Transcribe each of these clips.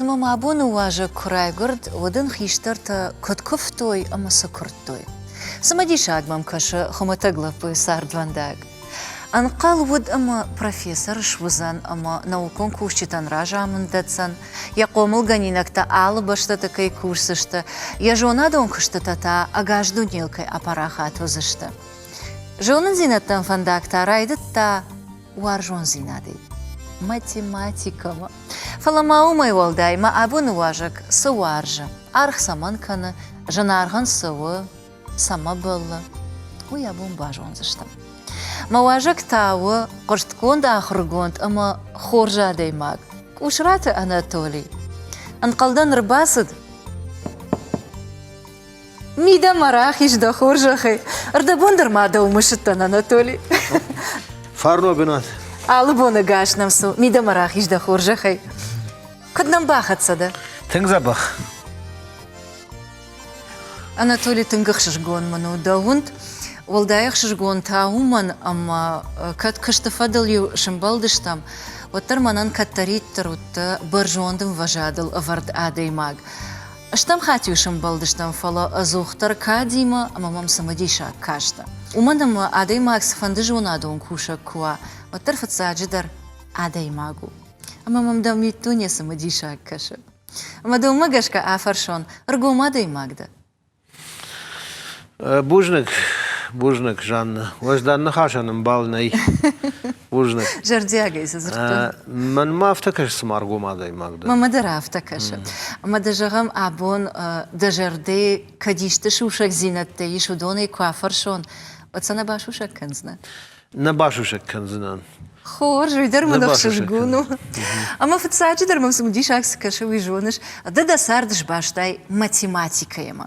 Цымӕ мӕ абоны уазӕг куы райгуырд, уӕд ын хистӕртӕ куыд куывтой ӕмӕ цы куырдтой? Цымыдисаг мӕм кӕсы хуымӕтӕг лӕппуйы цардвӕндаг. Ӕнхъӕл уыд ӕмӕ профессор суыдзӕн ӕмӕ наукон кусджытӕн разамынд дӕтдзӕн, йӕ хъомылгӕнинӕгтӕ алы бӕстӕты кӕй кусдзысты, йӕ зонадон куыстытӕ та ӕгас дунейыл кӕй апарахат уыдзысты. Зонындзинӕдтӕм фӕндаг та райдыдта уарзондзинадӕй, математикӕмӕ. Фӕлӕ ма уымӕй уӕлдай мӕ абоны уазӕг цы уарзы, аргъ цӕмӕн кӕны, зынаргъ ын цы у, цӕмӕ бӕллы, уый абон базондзыстӕм. Мӕ уазӕг та у хъуыстгонд ахуыргонд ӕмӕ хорз адӕймаг Къусраты Анатолий. Ӕнхъӕлдӕн ӕрбацыд. Мидӕмӕ рахиз дӕ хорзӕхӕй. Ӕрдӕбон дӕр ма дӕу мысыдтӕн, Анатолий. Фарно бынат. Алы боны гас нӕм цу. Мидӕмӕ рахиз дӕ хорзӕхӕй. Куыд нӕм бахӕццӕ дӕ? Тынг дзӕбӕх. Анатолий, тынг ӕхсызгон мын у дӕ уынд. Уӕлдай ӕхсызгон та уымӕн, ӕмӕ кӕд куысты фӕдыл-иу сымбӕлдыстӕм, уӕддӕр мӕнӕн кӕддӕриддӕр уыдтӕ бӕрзонд ӕмвӕзадыл ӕвӕрд адӕймаг. Стӕм хатт-иу сымбӕлдыстӕм, фӕлӕ ӕдзухдӕр кадимӕ ӕмӕ мӕм цымыдисаг касты. Уымӕн ӕмӕ адӕймаг цыфӕнды зонадон кусӕг куы уа, уӕддӕр фыццаджыдӕр адӕймаг у. Ӕмӕ мӕм дӕ миддуне цымыдисаг кӕсы. Ӕмӕ дӕумӕ гӕсгӕ афӕрсон, ӕргом адӕймаг дӕ? Бузныг, бузныг, Жанна. Уӕздан ныхасӕн ӕмбал нӕй. Бузныг. Зӕрдиагӕй цы дзырдтон. Мӕнмӕ афтӕ кӕсы, цыма ӕргом адӕймаг дӕ. Мӕнмӕ дӕр афтӕ кӕсы. Ӕмӕ дӕ зӕгъӕм, абон дӕ зӕрдӕйы кӕд исты сусӕгдзинӕдтӕ ис, уыдонӕй куы афӕрсон, уӕд сӕ нӕ басусӕг кӕндзынӕ? Нӕ басусӕг кӕндзынӕн. Хорз, уый дӕр мын ӕхсызгон у. Ӕмӕ фыццаджыдӕр мӕм цымыдисаг цы кӕсы, уый зоныс, ды дӕ цард сбастай математикӕимӕ.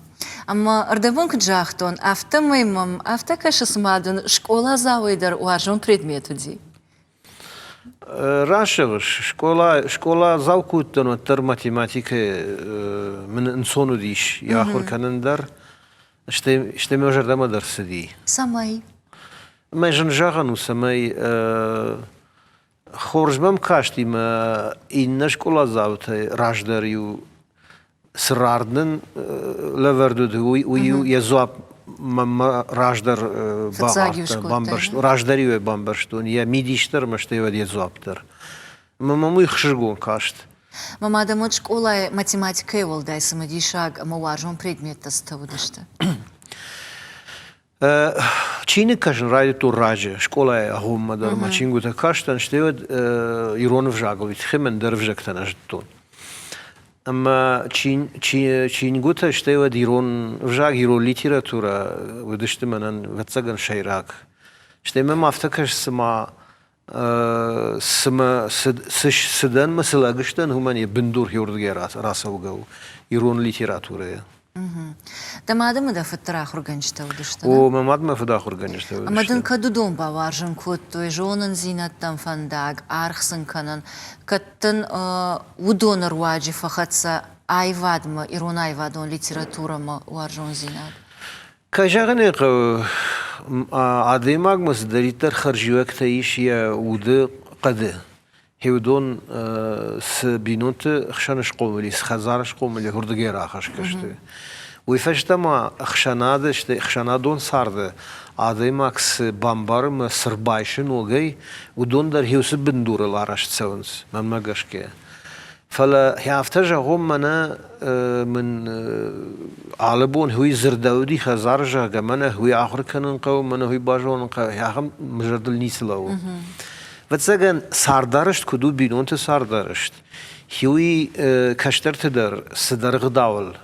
Ӕмӕ ӕрдӕбон куыд загътон, афтӕмӕй мӕм афтӕ кӕсы, цыма дын скъоладзауӕй дӕр уарзон предмет уыди. Раст зӕгъыс, скъоладзау куы уыдтӕн, уӕддӕр математикӕ мын ӕнцон уыдис йӕ ахуыр кӕнын дӕр, стӕй мӕ зӕрдӕмӕ дӕр цыди. Цӕмӕй? Мӕ зын зӕгъӕн у, цӕмӕй хорз мӕм касти мӕ иннӕ скъоладзаутӕй раздӕр-иу цы рард нын лӕвӕрд уыд, уый-иу йӕ дзуапп мӕнмӕ раздӕр бамбӕрстон, раздӕр-иу ӕй бамбӕрстон, йӕ мидис дӕр ӕмӕ стӕй уӕд йӕ дзуапп дӕр. Мӕ мӕм уый хсызгон каст. Мӕ мадӕн уӕд скъолайы математикӕйы уӕлдай цымыдисаг ӕмӕ уарзон предметтӕ цытӕ уыдысты? Чиныг кӕсын райдыдтон раджы, скъолайы агъоммӕ дӕр мӕ чингуытӕ кастӕн, стӕй уӕд ирон ӕвзагыл тыххӕй мӕн дӕр ӕвзӕгтӕ нӕ зыдтон. Ӕмӕ чингуытӕ, стӕй уӕд ирон ӕвзаг, ирон литературӕ уыдысты мӕнӕн, ӕвӕццӕгӕн, сӕйраг. Стӕй мӕм афтӕ кӕсы, цыма цымӕ цы дӕн мӕ цы лӕг сдӕн, уымӕн йӕ бындур хиуырдыгӕй рацӕугӕ у ирон литературӕйӕ. Дӕ мад ӕмӕ дӕ фыд дӕр ахуыргӕнджытӕ уыдысты? О, мӕ мад мӕ фыд ахуыргӕнджытӕ уыдысты. Ӕмӕ дын кӕд уыдон бауарзын кодтой зонындзинӕдтӕм фӕндаг, аргъ сын кӕнын, кӕд дын уыдоны руаджы фӕхӕццӕ аивадмӕ, ирон аивадон литературӕмӕ уарзондзинад? Кӕй зӕгъын ӕй хъӕуы, адӕймагмӕ цыдӕриддӕр хӕрзиуӕгтӕ ис йӕ уды хъӕды, уыдон цы бинонты хсӕн схъомыл и, цы хӕдзары схъомыл и, уырдыгӕй рахӕсгӕ сты. Уый фӕстӕ ма ӕхсӕнады, стӕй ӕхсӕнадон царды адӕймаг цы бамбары ӕмӕ цы рбайсы ногӕй, уыдон дӕр уыцы бындурыл арӕзт цӕуынц, мӕнмӕ гӕсгӕ. Фӕлӕ афтӕ зӕгъон, мӕнӕ мын алы бон уый дзырдӕуыди хӕдзары, зӕгъгӕ, мӕнӕ уый ахуыр кӕнын хъӕуы, мӕнӕ уый базонын хъӕуы, ахӕм мӕ зӕрдыл ницы лӕууы. Ӕвӕццӕгӕн, цардарӕзт куыд у, бинонты цардарӕзт, уый кӕстӕрты дӕр цыдӕр ӕгъдауыл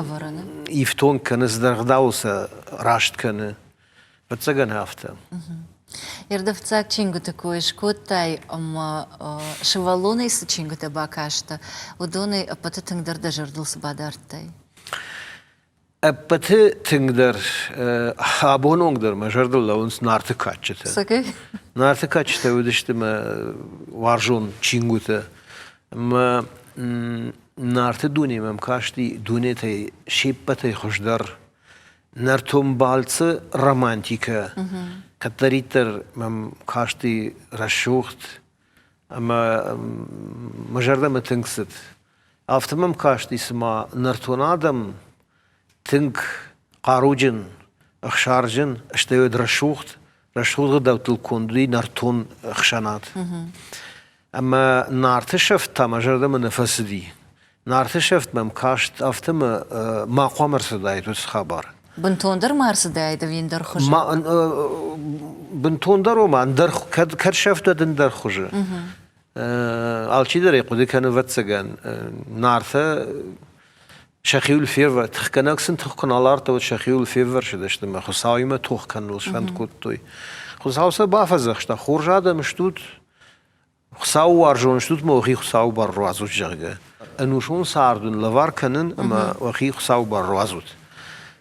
ӕвӕрыны ифтонг кӕны, цыдӕр ӕгъдауыл сӕ раст кӕны. Ӕвӕццӕгӕн, афтӕ. Ӕрдӕфцаг чингуыты кой скодтай ӕмӕ сывӕллонӕй цы чингуытӕ бакастӕ, уыдонӕй ӕппӕты тынгдӕр дӕ зӕрдыл цы бадардтай? Ӕппӕты тынгдӕр абон онг дӕр мӕ зӕрдыл лӕууынц Нарты кадджытӕ. Нарты кадджытӕ уыдысты мӕ уарзон чингуытӕ. Мӕ Нарты дуне мӕм касти дунетӕй се ппӕтӕй хуыздӕр. Нӕртон балцы романтикӕ кӕддӕриддӕр мӕм касти рӕсугъд. Ӕмӕ мӕ зӕрдӕмӕ тынг цыд. Афтӕ мӕм касти, цыма нӕртон адӕм тынг хъаруджын, ӕхсарджын, стӕй уӕд рӕсугъд, рӕсугъд ӕгъдӕуттыл конд уыди нӕртон ӕхсӕнад. Ӕмӕ Нарты сӕфт та мӕ зӕрдӕмӕ нӕ фӕцыди. Нарты сӕфт мӕм каст, афтӕ мӕ ма хъуамӕ ӕрцыдаид уыцы хабар. Бынтондӕр ма ӕрцыдаид ӕви ӕндӕр хуызы? Бынтондӕр ома ӕндӕр, кӕд, кӕд сӕфт, уӕд ӕндӕр хуызы. Алчидӕр ӕй хъуыды кӕны, ӕвӕццӕгӕн, Нартӕ сӕхиуыл фервӕ, тыхгӕнӕг сын тых куы нал ардта, уӕд сӕхиуыл феввӕрсыдысты ӕмӕ Хуыцауимӕ тох кӕныныл сфӕнд кодтой. Хуыцау сӕ бафӕдзӕхста, хорз адӕм стут, Хуыцауы уарзон стут ӕмӕ уӕхи Хуыцауы бар руадзут, зӕгъгӕ. Ӕнусон цард уын лӕвар кӕнын ӕмӕ уӕхи Хуыцауы бар руадзут.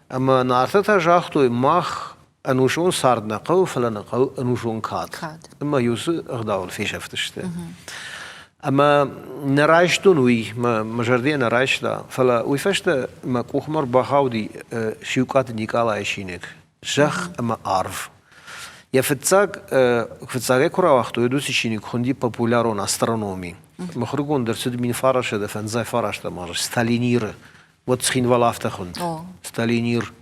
Ӕмӕ Нартӕ та загътой, мах ӕнусон цард нӕ хъӕуы, фӕлӕ нӕ хъӕуы ӕнусон кад. Ӕмӕ уыцы ӕгъдауыл фесӕфтысты. Ӕмӕ нӕ райстон уый, мӕ, мӕ зӕрдӕ нӕ райста, фӕлӕ уый фӕстӕ мӕ къухмӕ ӕрбахауди Сиукъаты Никъалайы чиныг Зӕхх ӕмӕ арв. Йӕ фыццаг, фыццагӕй куы рауагътой, уӕд уыцы чиныг хуынди популярон астрономи. Мыхуыргонд ӕрцыд 1959 азы Сталиниры. Уӕд Цхинвал афтӕ хуынд. Сталинир.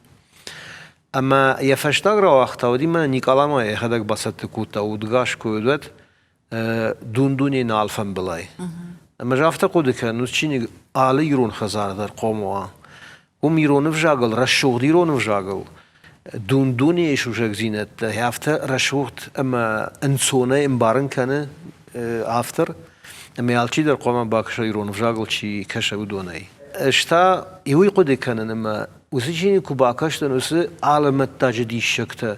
Ӕмӕ йӕ фӕстаг рауагъта, уыди Никъала ма йӕхӕдӕг бацӕттӕ кодта удгас куы уыд, уӕд дун-дуне нал фӕмбылай. Ӕмӕ ӕз афтӕ хъуыды кӕнын, уыцы чиныг алы ирон хӕдзары дӕр хъом уа. Уым ирон ӕвзагыл, рӕсугъд ирон ӕвзагыл дун-дунейы сусӕгдзинӕдтӕ афтӕ рӕсугъд ӕмӕ ӕнцонӕй ӕмбарын кӕны автор, ӕмӕ алчидӕр хъуамӕ бакӕса ирон ӕвзагыл чи кӕса, уыдонӕй. Ӕз та уый хъуыды кӕнын, ӕмӕ уыцы чиныг куы бакастӕн, уыцы алӕмӕттаджы диссӕгтӕ,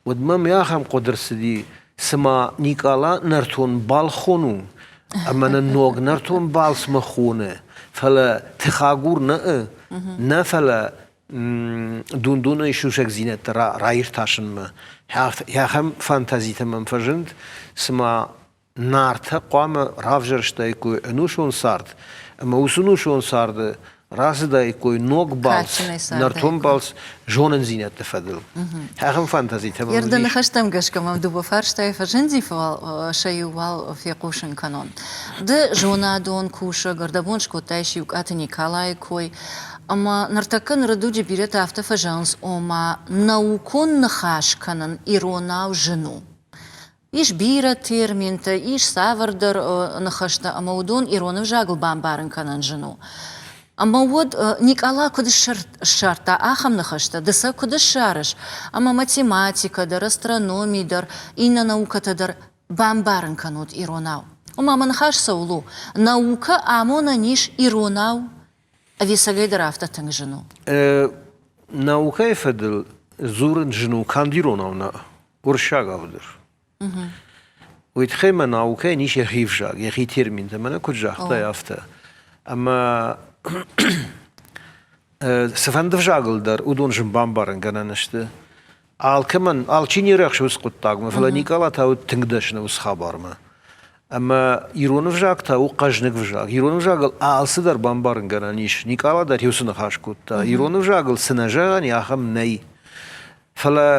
уӕд мӕм ахӕм хъуыды рцыди, цыма Никъала нӕртон балхон у, ӕмӕ нӕ ног нӕртон балцмӕ хоны, фӕлӕ тыхагур нӕ, нӕ фӕлӕ дун-дунейы сусӕгдзинӕдтӕ раиртасынмӕ. Ахӕм фантазитӕ мӕм фӕзынд, цыма Нартӕ хъуамӕ равзӕрстаиккой ӕнусон цард, ӕмӕ уыцы ӕнусон царды рацыдаиккой ног балц, нӕртон балц зонындзинӕдты фӕдыл. Ахӕм фантазитӕ мӕм Дӕ ныхӕстӕм гӕсгӕ мӕм дыууӕ фарстайы фӕзынди, фӕлӕ сӕ иу уал фехъусын кӕнон. Ды зонадон кусӕг, ӕрдӕбон скодтай Сиукъаты Николайы кой, ӕмӕ ныртӕккӕ ныры дуджы бирӕтӕ афтӕ фӕзӕгъынц, ома наукон ныхас кӕнын иронау зын у. Ис бирӕ терминтӕ, ис цавӕрдӕр ныхӕстӕ, ӕмӕ уыдон ирон ӕвзагыл бамбарын кӕнын зын у. Ӕмӕ уӕд Никъала куыд ссардта ахӕм ныхӕстӕ, ды сӕ куыд ссарыс, ӕмӕ математикӕ дӕр, астрономи дӕр, иннӕ наукӕтӕ дӕр бамбарын кӕнут иронау. Ома мӕ ныхас цӕуыл у? Наукӕ амонӕн ис иронау ӕви цӕгӕйдӕр афтӕ тынг зын у? Наукӕйы фӕдыл дзурын зын у канд иронау нӕ, уырыссагау дӕр. Уый тыххӕй мӕ наукӕйӕн ис йӕхи взаг, йӕхи терминтӕ, мӕнӕ куыд загътай, афтӕ. Ӕмӕ цыфӕнды взагыл дӕр уыдон зын бамбарынгӕнӕн сты. Алкӕмӕн, алчи не рӕхсы уыцы хъуыддагмӕ, фӕлӕ Никъала та уыд тынг дӕсны уыцы хабармӕ. Ӕмӕ ирон ӕвзаг та у хъӕзныг ӕвзаг. Ирон ӕвзагыл алцыдӕр бамбарынгӕнӕн ис. Никъала дӕр уыцы ныхас кодта. Ирон ӕвзагыл цы нӕ зӕгъӕн, ахӕм нӕй. Фӕлӕ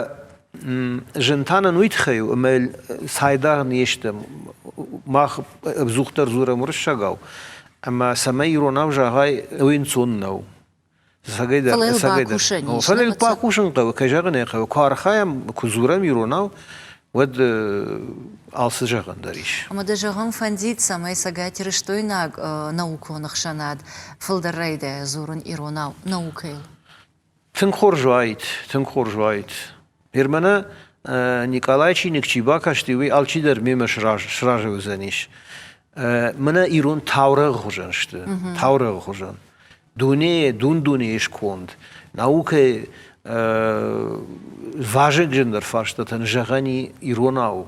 зын та нын уый тыххӕй у, ӕмӕ цайдагъ не стӕм. Мах ӕдзухдӕр дзурӕм уырыссагау, ӕмӕ цӕмӕй иронау зӕгъай, уый ӕнцон нӕу. Фӕлӕ йыл бакусӕн ис. Фӕлӕ йыл бакусын хъӕуы, кӕй зӕгъын ӕй хъӕуы. Куы архайӕм, куы дзурӕм иронау, уӕд алцы зӕгъӕн дӕр ис. Ӕмӕ дӕ зӕгъын фӕндид, цӕмӕй цӕгатирыстойнаг наукон ӕхсӕнад фылдӕр райдайа дзурын иронау наукӕйыл? Тынг хорз уаид, тынг хорз уаид. Ныр мӕнӕ Никъалайы чиныг чи бакасти, уый алчидӕр мемӕ сразы уыдзӕнис. Мӕнӕ ирон таурӕгъы хуызӕн сты, таурӕгъы хуызӕн. Дунейы, дун-дунейы сконд, наукӕйы вазыгджындӕр фарстатӕн зӕгъӕн и иронау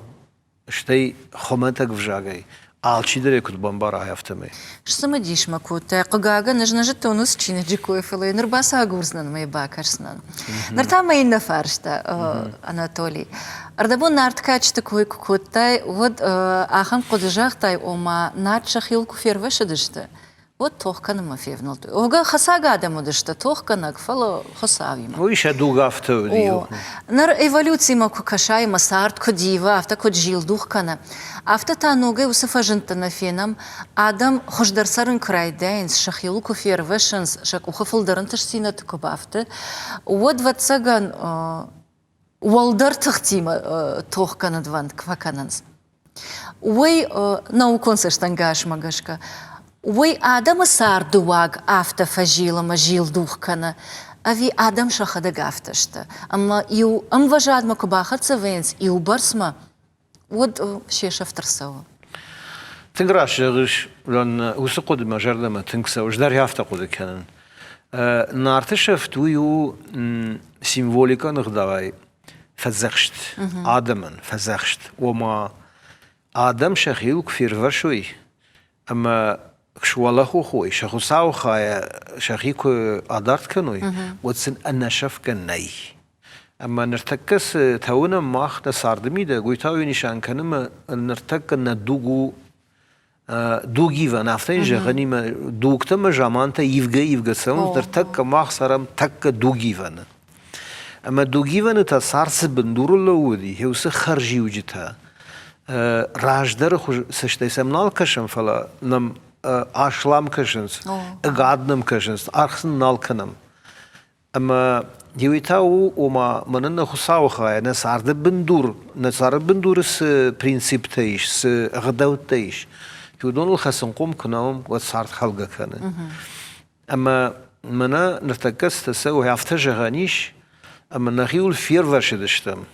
стӕй хуымӕтӕг взагӕй алчидӕр ӕй куыд бамбара, афтӕмӕй. Сцымыдис мӕ кодтай. Хъыгагӕн, ӕз нӕ зыдтон уыцы чиныджы кой, фӕлӕ ныр бацагурдзынӕн ӕмӕ йӕ бакӕсдзынӕн. Ныр та мӕ иннӕ фарста, Анатолий. Ӕрдӕбон Нарт кадджыты кой куы кодтай, уӕд ахӕм хъуыды загътай, ома Нарт сӕхиуыл куы фервӕсыдысты, Уӕд тох кӕнынмӕ февнӕлдтой. Уӕвгӕ хӕцаг адӕм уыдысты, тохгӕнӕг, фӕлӕ Хуыцауимӕ. Уый сӕ дуг афтӕ уыди. О, ныр эволюцимӕ куы кӕсай ӕмӕ цард куыд ива, афтӕ куыд зилдух кӕны, афтӕ та ногӕй уыцы фӕзындты нӕ фенӕм, адӕм хуыздӕр цӕрын куы райдайынц, сӕхиуыл куы фервӕссынц, сӕ къухы фылдӕр ӕнтыстдзинӕдты куы бафты, уӕд, ӕвӕццӕгӕн, уӕлдӕр тыхтимӕ тох кӕнынвӕнд фӕкӕнынц. Уый наукон цӕстӕнгасмӕ гӕсгӕ, уый адӕмы царды уаг афтӕ фӕзилы ӕмӕ зилдух кӕны, ӕви адӕм сӕхӕдӕг афтӕ сты, ӕмӕ иу ӕмвӕзадмӕ куы бахӕццӕ вӕййынц иу бӕрцмӕ, уӕд се сӕфт ӕрцӕуы. Тынг раст зӕгъыс, уыцы хъуыды мӕ зӕрдӕмӕ тынг цӕуы. Ӕз дӕр афтӕ хъуыды кӕнын. Нарты сӕфт уый у символикон ӕгъдауӕй фӕдзӕхст адӕмӕн, фӕдзӕхст. Ома адӕм сӕхиуыл куы фервӕсой ӕмӕ суӕлӕхох уой, сӕ Хуыцауы хайӕ сӕхи куы адард кӕной, уӕд сын ӕнӕсӕфгӕ нӕй. Ӕмӕ ныртӕккӕ цы тауынӕм мах нӕ царды мидӕг, уый та уый нысан кӕны ӕмӕ ныртӕккӕ нӕ дуг у дугивӕн, афтӕ йын зӕгъӕнимӕ дугтӕ ӕмӕ замантӕ ивгӕ-ивгӕ цӕуынц, ныртӕккӕ мах цӕрӕм тӕккӕ дугивӕны. Ӕмӕ дугивӕны та цард цы бындурыл лӕууыди, уыцы хӕрзиуджытӕ раздӕры хуыз цӕстӕй сӕм нал кӕсӕм, фӕлӕ нӕм аслам кӕсынц, ӕгад нӕм кӕсынц, аргъ сын нал кӕнӕм. Ӕмӕ уый та у, ома, мӕнӕн нӕ Хуыцауы хайӕ, нӕ царды бындур, нӕ царды бындуры цы принциптӕ ис, цы ӕгъдӕуттӕ ис, уыдоныл хӕцынхъом куы нӕ уӕм, уӕд цард хӕлгӕ кӕны. Ӕмӕ мӕнӕ ныртӕккӕ цы цӕуы, афтӕ зӕгъӕн ис, ӕмӕ нӕхиуыл фервӕсыдыстӕм.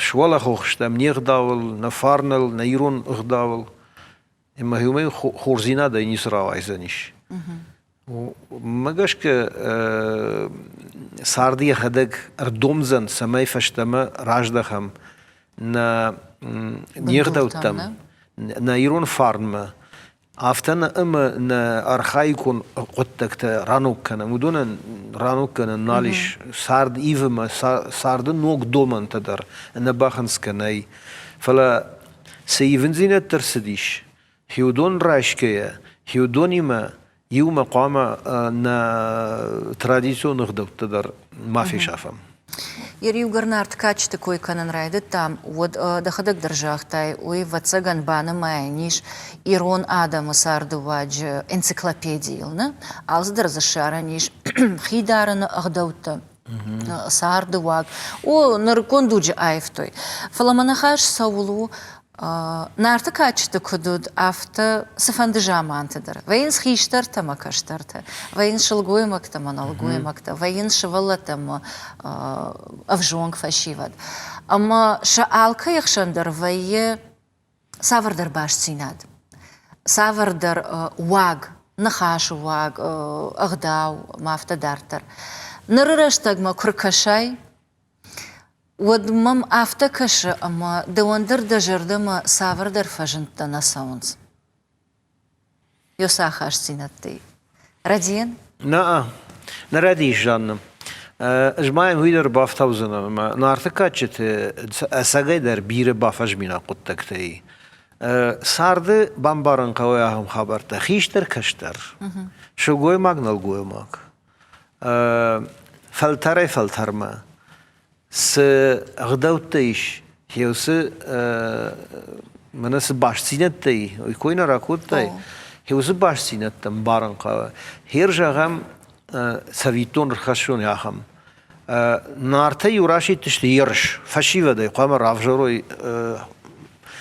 Суӕлӕхох стӕм не гъдауыл, нӕ фарныл, нӕ ирон ӕгъдауыл. Ӕмӕ уымӕй хорздзинадӕй ницы рауайдзӕнис. Уымӕ гӕсгӕ цард йӕхӕдӕг ӕрдомдзӕн, цӕмӕй фӕстӕмӕ раздӕхӕм нӕ не гъдӕуттӕм, нӕ ирон фарнмӕ, афтӕ нӕ ӕмӕ нӕ архаикон хъуыддӕгтӕ раног кӕнӕм. Уыдонӕн раног кӕнӕн нал ис. Цард ивы ӕмӕ царды ног домӕнтӕ дӕр ӕнӕбахынцгӕ нӕй. Фӕлӕ цы ивындзинӕдтӕ рцыдис, Хиуыдон райсгӕйӕ, хиуыдонимӕ иумӕ хъуамӕ нӕ традицион ӕгъдӕуттӕ дӕр ма фесафӕм. Иугӕр Нарты кадджыты кой кӕнын райдыдтам, уӕд дӕхӕдӕг дӕр загътай, уый, ӕвӕццӕгӕн, банымайӕн ис ирон адӕмы цардыуаджы энциклопедийыл. Нӕ? Алцыдӕр дзы ссарӕн ис хи дарыны ӕгъдӕуттӕ, царды уаг. О, нырыккон дуджы аивтой. Фӕлӕ мӕ ныхас цӕуыл у, Нарты кадджыты куыд уыд, афтӕ цыфӕнды заманты дӕр. Вӕййынц хистӕртӕ ӕмӕ кӕстӕртӕ, вӕййынц сылгоймӕгтӕ ӕмӕ нӕлгоймӕгтӕ, вӕййынц сывӕллӕттӕ ӕмӕ ӕвзонг фӕсивӕд. Ӕмӕ сӕ алкӕйы хсӕн дӕр вӕййы цавӕрдӕр бастдзинад, цавӕрдӕр уаг, ныхасы уаг, ӕгъдау ӕмӕ афтӕ дарддӕр. Ныры рӕстӕгмӕ куы ркӕсай, уӕд мӕм афтӕ кӕсы, ӕмӕ дӕуӕн дӕр дӕ зӕрдӕмӕ цавӕрдӕр фӕзындтӕ нӕ цӕуынц. Ёс ахастдзинӕдтӕй. Рӕдийӕн? Нӕ, нӕ рӕдийыс, Жанна. Ӕз ма йӕм уый дӕр бафтаудзынӕн, ӕмӕ Нарты кадджыты ӕцӕгӕй дӕр бирӕ бафӕзминаг хъуыддӕгтӕ и. Царды бамбарын хъӕуы ахӕм хабӕрттӕ: хистӕр-кӕстӕр, сылгоймаг-нӕлгоймаг, фӕлтӕрӕй-фӕлтӕрмӕ цы ӕгъдӕуттӕ ис, уыцы мӕнӕ цы бастдзинӕдтӕ и, уый кой нӕ ракодтай, уыцы бастдзинӕдтӕ ӕмбарын хъӕуы. Хер зӕгъӕм, цӕвиттон ӕрхӕссон ахӕм. Нартӕ иу расидтысты ерыс, фӕсивӕдӕй хъуамӕ равзарой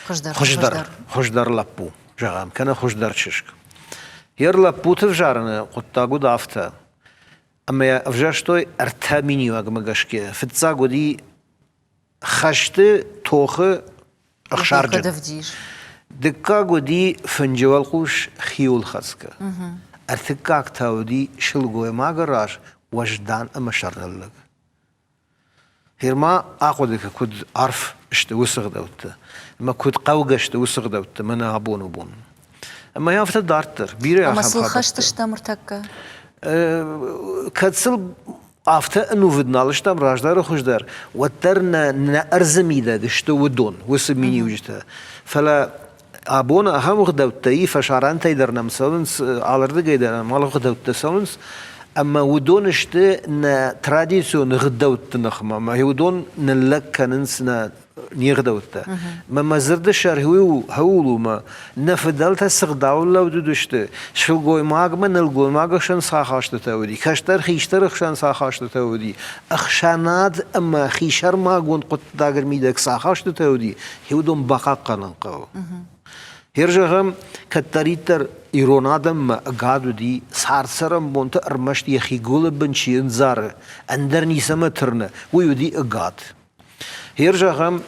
хуыздӕр, хуыздӕр лӕппу, зӕгъӕм, кӕнӕ хуыздӕр чызг. Ер лӕппуты взарыны хъуыддаг уыд афтӕ. Ӕмӕ йӕ ӕвзӕрстой ӕртӕ миниуӕгмӕ гӕсгӕ. Фыццаг уыди хӕсты тохы ӕхсарджын. Дыккаг уыди фынджы уӕлхъус хиуылхӕцгӕ. Ӕртыккаг та уыди сылгоймагы раз уӕздан ӕмӕ сӕрныллӕг. Гъер ма ахъуыды кӕ, куыд арф сты уыцы ӕгъдӕуттӕ ӕмӕ куыд хъӕугӕ сты уыцы ӕгъдӕуттӕ мӕнӕ абоны бон. Ӕмӕ афтӕ дарддӕр бирӕ ахӕм Ӕмӕ сыл хӕст стӕм ӕртӕккӕ? Кӕд сыл афтӕ ӕнувыд нал стӕм раздӕры хуыздӕр, уӕддӕр нӕ нӕ ӕрдзы мидӕг сты уыдон, уыцы миниуджытӕ. Фӕлӕ Абон ахӕм ӕгъдӕуттӕ и, фӕсарӕнтӕй дӕр нӕм цӕуынц, алырдыгӕй дӕр нӕм алы ӕгъдӕуттӕ цӕуынц, ӕмӕ уыдон сты нӕ традицион ӕгъдӕутты ныхмӕ, ӕмӕ уыдон ныллӕг кӕнынц нӕ не гъдӕуттӕ. Мӕ мӕ дзырды сӕр хӕуыл у, мӕ нӕ фыдӕлтӕ цы гъдауыл лӕуд уыдысты, сылгоймагмӕ нӕлгоймаг ӕхсӕн цы ахастытӕ уыди, кӕстӕр хистӕры хсӕн цы ахастытӕ уыди, ӕхсӕнад ӕмӕ хисӕрмагонд хъуыддагы мидӕг цы ахастытӕ уыди, уыдон бахъахъхъӕнын хъӕуы. Хер зӕгъӕм, кӕддӕриддӕр ирон адӕммӕ ӕгад уыди, цард-цӕрӕнбонты ӕрмӕст йӕхи гуылы бын чи ӕндзары, ӕндӕр ницӕмӕ тырны, уый уыди ӕгад. Хер зӕгъӕм,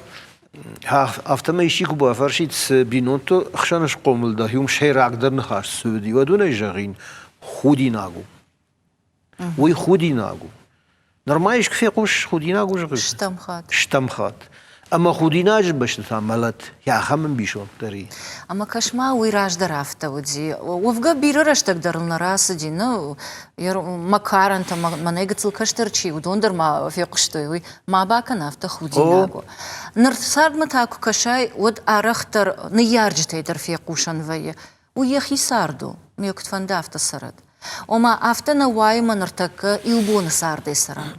афтӕмӕй исчи куы бафӕрсид, цы бинонты хсӕн схъомыл дӕ, уым сӕйрагдӕр ныхас цы уыди, уӕд уын ӕй зӕгъин, худинаг у. Уый худинаг у. Нырма искуы фехъус худинаг у зӕгъыс? Стӕм хатт. Стӕм хатт. Ӕмӕ худинаджы бӕсты та мӕлӕт, йӕ ахӕм ӕмбисонд дӕр и. Ӕмӕ кӕс-ма, уый раздӕр афтӕ уыди. Уӕвгӕ бирӕ рӕстӕг дӕр ыл нӕ рацыди. Ну, мӕ карӕнтӕ, мӕнӕй гыццыл кӕстӕр чи, уыдон дӕр ма фехъуыстой уый. Ма бакӕн афтӕ худинаг у. Ныр цардмӕ та куы кӕсай, уӕд арӕхдӕр ныййарджытӕй дӕр фехъусӕн вӕййы. Уый йӕхи цард у, ме куыд фӕнды, афтӕ цӕрӕд. Ома, афтӕ нӕ уайы мӕ ныртӕккӕ иу боны цардӕй цӕрӕм.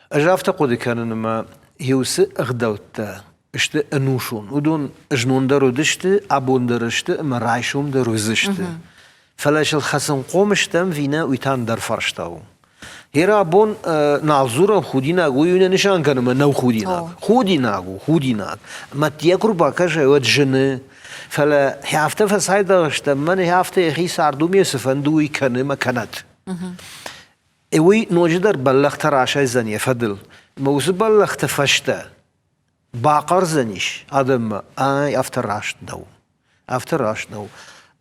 Ӕз афтӕ хъуыды кӕнын, ӕмӕ уыцы ӕгъдӕуттӕ сты ӕнусон. Уыдон знон дӕр уыдысты, абон дӕр сты ӕмӕ райсом дӕр уыдзысты. Фӕлӕ сыл хӕцынхъом стӕм ӕви нӕ, уый та ӕндӕр фарста у. Гъер абон нал дзурӕм худинаг, уый нӕ нысан кӕны ӕмӕ нӕу худинаг. Худинаг у, худинаг. Ӕмӕ йӕ куы рбакӕсай, уӕд зыны. Фӕлӕ афтӕ фӕцайдагъ стӕм, мӕн афтӕ йӕхи цардуме цы фӕнды, уый кӕны ӕмӕ кӕнӕд. Уый ноджыдӕр бӕллӕхтӕ расайдзӕн йӕ фӕдыл. Ӕмӕ уыцы бӕллӕхты фӕстӕ бахъӕрдзӕнис адӕммӕ, ай афтӕ раст нӕу. Афтӕ раст нӕу.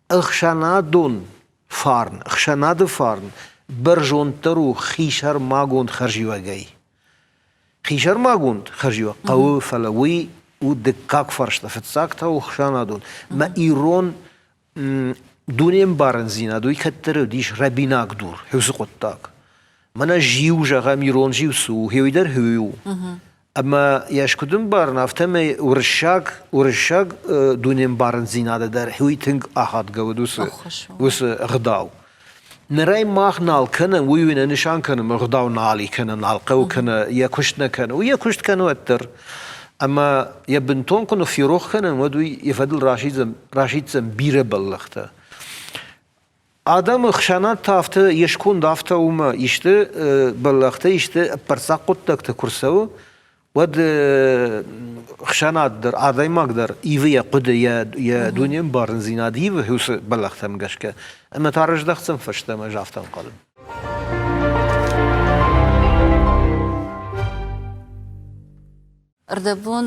Ӕхсӕнадон фарн, ӕхсӕнады фарн бӕрзонддӕр у хисӕрмагонд хӕрзиуӕгӕй. Хисӕрмагонд хӕрзиуӕг хъӕуы, фӕлӕ уый у дыккаг фарста. Фыццаг та у ӕхсӕнадон. Мӕ ирон дунембарындзинад уый кӕддӕр уыдис рӕбинаг дур, уыцы хъуыддаг. Мӕнӕ зиу, зӕгъӕм, ирон зиу цы у, уый дӕр уый у. Ӕмӕ йӕ куыд ӕмбарын, афтӕмӕй уырыссаг уырыссаг дунембарындзинады дӕр уый тынг ахадгӕ уыд уыцы, уыцы ӕгъдау. Нырӕй мах нал кӕнӕм, уый уый нӕ нысан кӕнӕм, ӕгъдау нал и кӕнӕ нал хъӕуы кӕнӕ йӕ куыст нӕ кӕны. Уый йӕ куыст кӕны уӕддӕр. Ӕмӕ йӕ бынтон куы ныфферох кӕнӕм, уӕд уый йӕ фӕдыл расиддзӕн, расиддзӕн бирӕ бӕллӕхтӕ. Адӕмы хсӕнад та афтӕ, йе сконд афтӕ у ӕмӕ исты бӕллӕхтӕ, исты ӕппӕрццаг хъуыддӕгтӕ куы рцӕуы, уӕд хсӕнад дӕр, адӕймаг дӕр ивы йӕ хъуыды, йӕ дунеӕмбарындзинад ивы уыцы бӕллӕхтӕм гӕсгӕ. Ӕмӕ та рыздӕхдзӕн фӕстӕмӕ, ӕз афтӕ ӕнхъӕлын. Ӕрдӕбон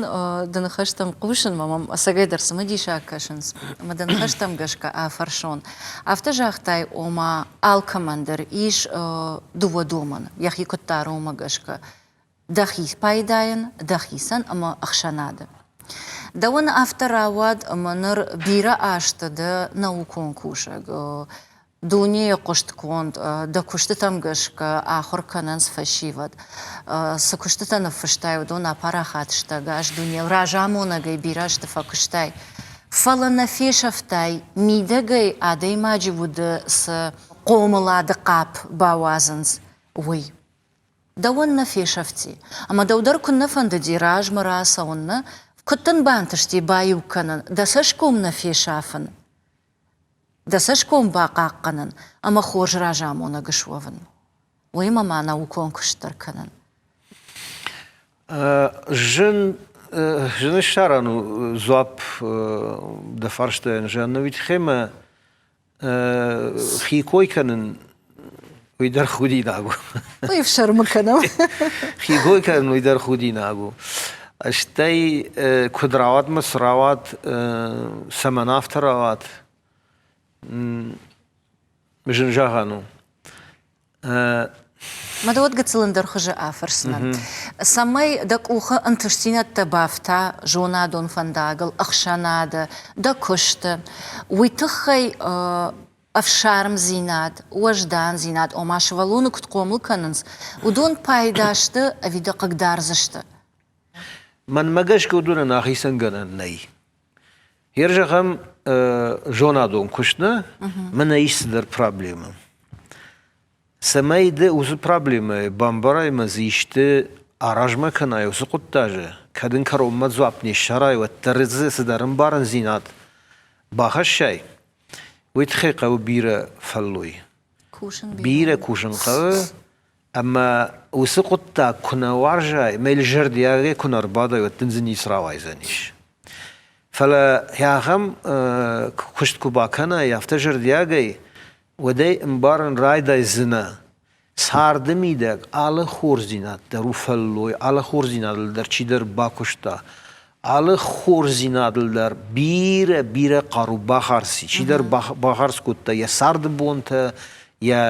дӕ ныхӕстӕм хъусынмӕ мӕм ӕцӕгӕйдӕр цымыдисаг кӕсынц, ӕмӕ дӕ ныхӕстӕм гӕсгӕ афӕрсон. Афтӕ загътай, ома алкӕмӕн дӕр ис дыууӕ домӕны, йӕхи куыд дары, уымӕ гӕсгӕ. Дӕхи пайдайӕн, дӕхицӕн ӕмӕ ӕхсӕнады. Дӕуӕн афтӕ рауад, ӕмӕ ныр бирӕ азты дӕ наукон кусӕг, Дунейы хъуыстгонд дӕ куыстытӕм гӕсгӕ ахуыр кӕнынц фӕсивӕд. Цы куыстытӕ ныффыстай, уыдон апарахат сты ӕгас дунейыл. Разамонӕгӕй бирӕ азты фӕкуыстай. Фӕлӕ нӕ фесӕфтай, мидӕгӕй адӕймаджы уды цы хъомылады хъапп бауадзынц, уый. Дӕуӕн нӕ фесӕфти. Ӕмӕ дӕу дӕр куыннӕ фӕндыди размӕ рацӕуын, нӕ? Куыд дын бантысти баиу кӕнын, дӕ цӕсгом нӕ фесафын? Дӕ цӕсгом бахъахъхъӕнын ӕмӕ хорз разамонӕг суӕвын. Уыимӕ ма наукон куыст дӕр кӕнын. Зын зын ссарӕн у дзуапп дӕ фарстайӕн, Жанна, уый тыххӕй мӕ хи кой кӕнын уый дӕр худинаг у. Уый ӕфсӕрмы кӕнӕм. Хи кой кӕнын уый дӕр худинаг у. Стӕй куыд рауад мӕ цы рауад, цӕмӕн афтӕ рауад, зын зӕгъӕн у. Мӕ дӕ уӕд гыццыл ӕндӕр хуызы афӕрсынӕн. Цӕмӕй дӕ къухы ӕнтыстдзинӕдтӕ бафта зонадон фӕндагыл, ӕхсӕнады, дӕ куысты, уый тыххӕй ӕфсармдзинад, уӕздандзинад, ома сывӕллоны куыд хъомыл кӕнынц, уыдон пайда сты ӕви дӕ хъыгдардзысты? Мӕнмӕ гӕсгӕ уыдонӕн ахицӕнгӕнӕн нӕй. Ер зӕгъӕм, зонадон куыст нӕ, мӕнӕ ис цыдӕр проблемӕ. Цӕмӕй ды уыцы проблемӕйы бамбарай ӕмӕ дзы исты аразмӕ кӕнай уыцы хъуыддаджы, кӕд ын кӕронмӕ дзуапп не ссарай, уӕддӕр дзы цыдӕр ӕмбарындзинад бахӕссай, уый тыххӕй хъӕуы бирӕ фӕллой. Бирӕ кусын хъӕуы, ӕмӕ уыцы хъуыддаг куы нӕ уарзай, ӕмӕ йыл зӕрдиагӕй куы нӕ ӕрбадай, уӕд дын дзы ницы рауайдзӕнис. Фӕлӕ ахӕм куыст куы бакӕнай, афтӕ зӕрдиагӕй, уӕд ӕй ӕмбарын райдайдзынӕ, царды мидӕг алы хорздзинад дӕр у фӕллой, алы хорздзинадыл дӕр чидӕр бакуыста, алы хорздзинадыл дӕр бирӕ, бирӕ хъару бахардз, чидӕр бахардз кодта йӕ царды бонтӕ, йӕ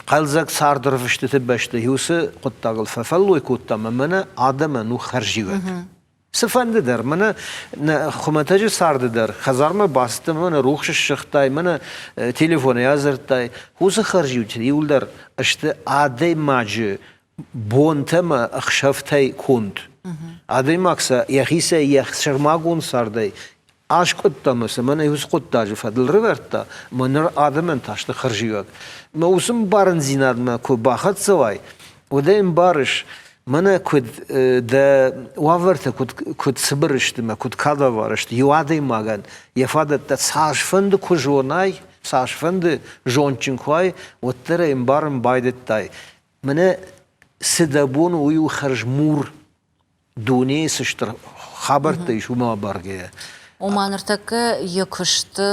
хъӕлдзӕг царды рвыстыты бӕсты уыцы хъуыддагыл фӕфӕллой кодта ӕмӕ мӕнӕ адӕмӕн у хӕрзиуӕг. Цыфӕнды дӕр, мӕнӕ нӕ хуымӕтӕджы царды дӕр хӕдзармӕ бацыдтӕ, мӕнӕ рухс ссыгътай, мӕнӕ телефонӕй адзырдтай. Уыцы хӕрзиуджытӕ иуылдӕр сты адӕймаджы бонтӕ ӕмӕ ӕхсӕвтӕй конд. Адӕймаг сӕ йӕхицӕй йӕ сӕрмагонд цардӕй аскъуыдта ӕмӕ сӕ мӕнӕ уыцы хъуыддаджы фӕдыл рывӕрдта, ӕмӕ ныр адӕмӕн та сты хӕрзиуӕг. Мӕ уыцы ӕмбарындзинадмӕ куы бахӕццӕ уай, уӕд ӕй ӕмбарыс, мӕнӕ куыд дӕ уавӕртӕ куыд, куыд цыбыр сты мӕ куыд кадавар сты, иу адӕймагӕн йӕ фадӕттӕ цасфӕнды куы зонай, цасфӕнды зондджын куы уай, уӕддӕр ӕй ӕмбарын байдыдтай. Мӕнӕ цы дӕ бон у, уый у хӕрзмур дунейы цы стыр хабӕрттӕ ис, уымӕ абаргӕйӕ. Ома ныртӕккӕ йӕ куысты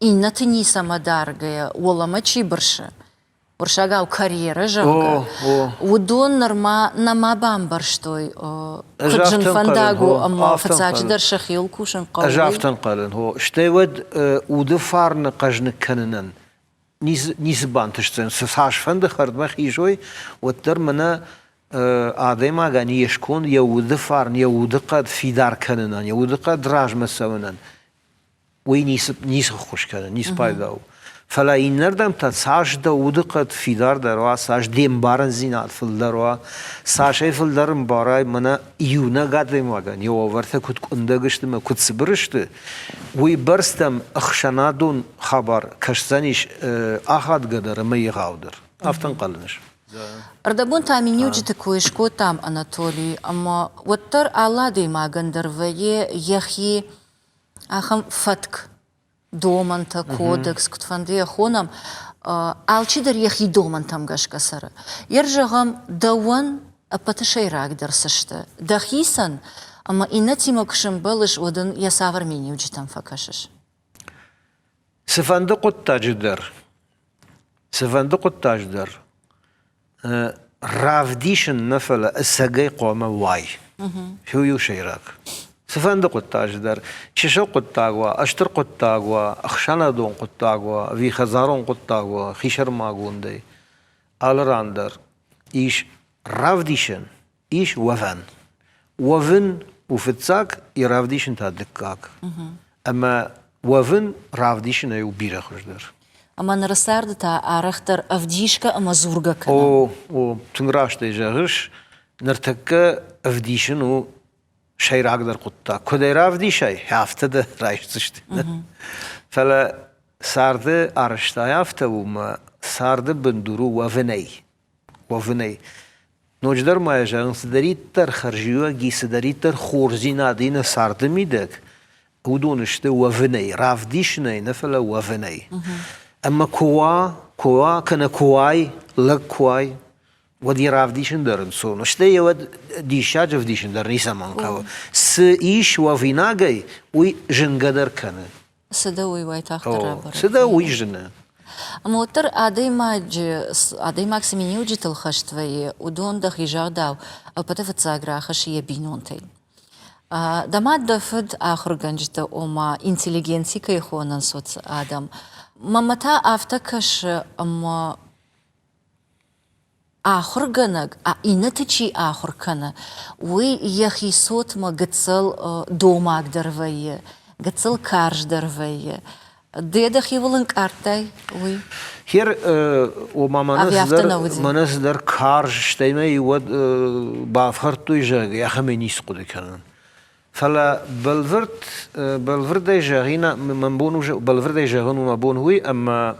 иннӕты ницӕмӕ даргӕйӕ уӕлӕмӕ чи бырсы, уырыссагау карьерӕ, зӕгъгӕ, уыдон нырма нӕма бамбӕрстой, куыд зын фӕндаг у ӕмӕ фыццаджыдӕр сӕхиуыл кусын хъӕуы. Ӕз афтӕ ӕнхъӕлын, хо. Стӕй уӕд уды фарны хъӕзныг кӕнынӕн ницы бантысдзӕн. Цы цасфӕнды хӕрдмӕ хизой, уӕддӕр мӕнӕ адӕймагӕн йе сконд, йӕ уды фарн, йӕ удыхъӕд фидар кӕнынӕн, йӕ удыхъӕд размӕ цӕуынӕн уый ницы, ницы ххуыс кӕны, ницы пайда у. Фӕлӕ иннӕрдӕм та цас дӕ удыхъӕд фидардӕр уа, цас де мбарындзинад фылдӕр уа, цас ӕй фылдӕр ӕмбарай, мӕнӕ иунӕг адӕймагӕн йӕ уавӕртӕ куыд къуындӕг сты ӕмӕ куыд цыбыр сты, уый бӕрц дӕм ӕхсӕнадон хабар кӕсдзӕнис ахадгӕдӕр ӕмӕ егъаудӕр. Афтӕ ӕнхъӕлын ӕз. Ӕрдӕбон та миниуджыты кой скодтам, Анатолий, ӕмӕ уӕддӕр алы адӕймагӕн дӕр вӕййы йӕхи ахӕм фӕтк, домӕнтӕ, кодекс, куыдфӕнды йӕ хонӕм, алчидӕр йӕхи домӕнтӕм гӕсгӕ цӕры. Йер зӕгъӕм, дӕуӕн ӕппӕты сӕйрагдӕр цы сты? Дӕхицӕн ӕмӕ иннӕтимӕ куы сӕмбӕлыс, уӕд ын йӕ цавӕр миниуджытӕм фӕкӕсыс? Цыфӕнды хъуыддаджы дӕр, цыфӕнды хъуыддаджы дӕр равдисын нӕ, фӕлӕ ӕцӕгӕй хъуамӕ уай. Уый у сӕйраг. Цыфӕнды хъуыддаджы дӕр, чысыл хъуыддаг уа, стыр хъуыддаг уа, ӕхсӕнадон хъуыддаг уа, ӕви хӕдзарон хъуыддаг уа, хисӕрмагондӕй, алы ран дӕр ис равдисӕн, ис уӕвӕн. Уӕвын у фыццаг, йӕ равдисын та дыккаг. Ӕмӕ уӕвын равдисынӕй у бирӕ хуыздӕр. Ӕмӕ ныры царды та арӕхдӕр ӕвдисгӕ ӕмӕ дзургӕ кӕнӕм. О, о, тынг растӕй зӕгъыс. Ныртӕккӕ ӕвдисын у сӕйрагдӕр хъуыддаг. Куыд ӕй равдисай, афтӕ дӕ райсдзысты. Фӕлӕ царды арӕзтӕй афтӕ у, мӕ царды бындур у уӕвынӕй. Уӕвынӕй. Ноджыдӕр ма йӕ зӕгъын, цыдӕриддӕр хӕрзиуӕг и, цыдӕриддӕр хорздзинад и нӕ царды мидӕг, уыдон сты уӕвынӕй, равдисынӕй нӕ, фӕлӕ уӕвынӕй. Ӕмӕ куы уа, куы уа, кӕнӕ куы уай, лӕг куы уай, уӕд йӕ равдисын дӕр ӕнцон у. Стӕй йӕ уӕд диссаджы ӕвдисын дӕр ницӕмӕн хъӕуы. Цы ис уӕвинагӕй, уый зынгӕ дӕр кӕны. Цы дӕ уый уайтагъддӕр рабӕрӕг. Цы дӕ уый зыны. Ӕмӕ уӕддӕр адӕймаджы, адӕймаг цы миниуджытыл хӕст вӕййы, уыдон дӕхи загъдау ӕппӕты фыццаг рахӕссы йӕ бинонтӕй. Дӕ мад, дӕ фыд ахуыргӕнджытӕ, ома интеллигенци кӕй хонынц, уыцы адӕм. Мӕнмӕ та афтӕ кӕсы, ӕмӕ Ахуыргӕнӕг, иннӕты чи ахуыр кӕны, уый йӕхи цотмӕ гыццыл домагдӕр вӕййы, гыццыл карздӕр вӕййы. Ды дӕхиуыл ӕнкъардтай уый? Хер, ома мӕнӕ цыдӕр карз, стӕй мӕ уӕд бафхӕрдтой, зӕгъгӕ, ахӕмӕй ницы хъуыды кӕнын. Фӕлӕ бӕлвырд, бӕлвырдӕй зӕгъина, мӕн бон у, бӕлвырдӕй зӕгъын у мӕ бон уый, ӕмӕ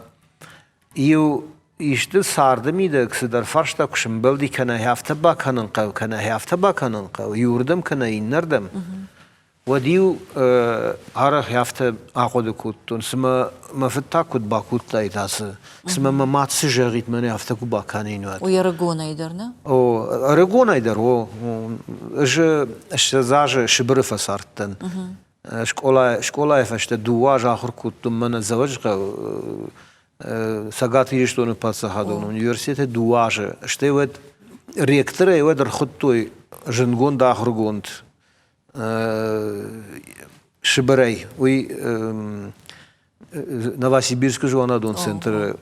иу исты царды мидӕг цыдӕр фарста куы сӕмбӕлди, кӕнӕ афтӕ бакӕнын хъӕуы, кӕнӕ афтӕ бакӕнын хъӕуы, иуырдӕм кӕнӕ иннӕрдӕм, уӕд-иу арӕх афтӕ ахъуыды кодтон, цымӕ мӕ фыд та куыд бакодтаид ацы, цымӕ мӕ мад цы зӕгъид, мӕнӕ афтӕ куы бакӕнин, уӕд. Уый ӕрыгонӕй дӕр, нӕ? О, ӕрыгонӕй дӕр, о. Ӕз 20 азы Сыбыры фӕцардтӕн. Скъолайы фӕстӕ дыууӕ азы ахуыр кодтон мӕнӕ Дзӕуӕджыхъӕуы Цӕгат Ирыстоны паддзахадон университеты дыууӕ азы. Стӕй уӕд ректорӕй уӕд ӕрхуыдтой зындгонд ахуыргонд Сыбырӕй. Уый Новосибирскы зонадон центры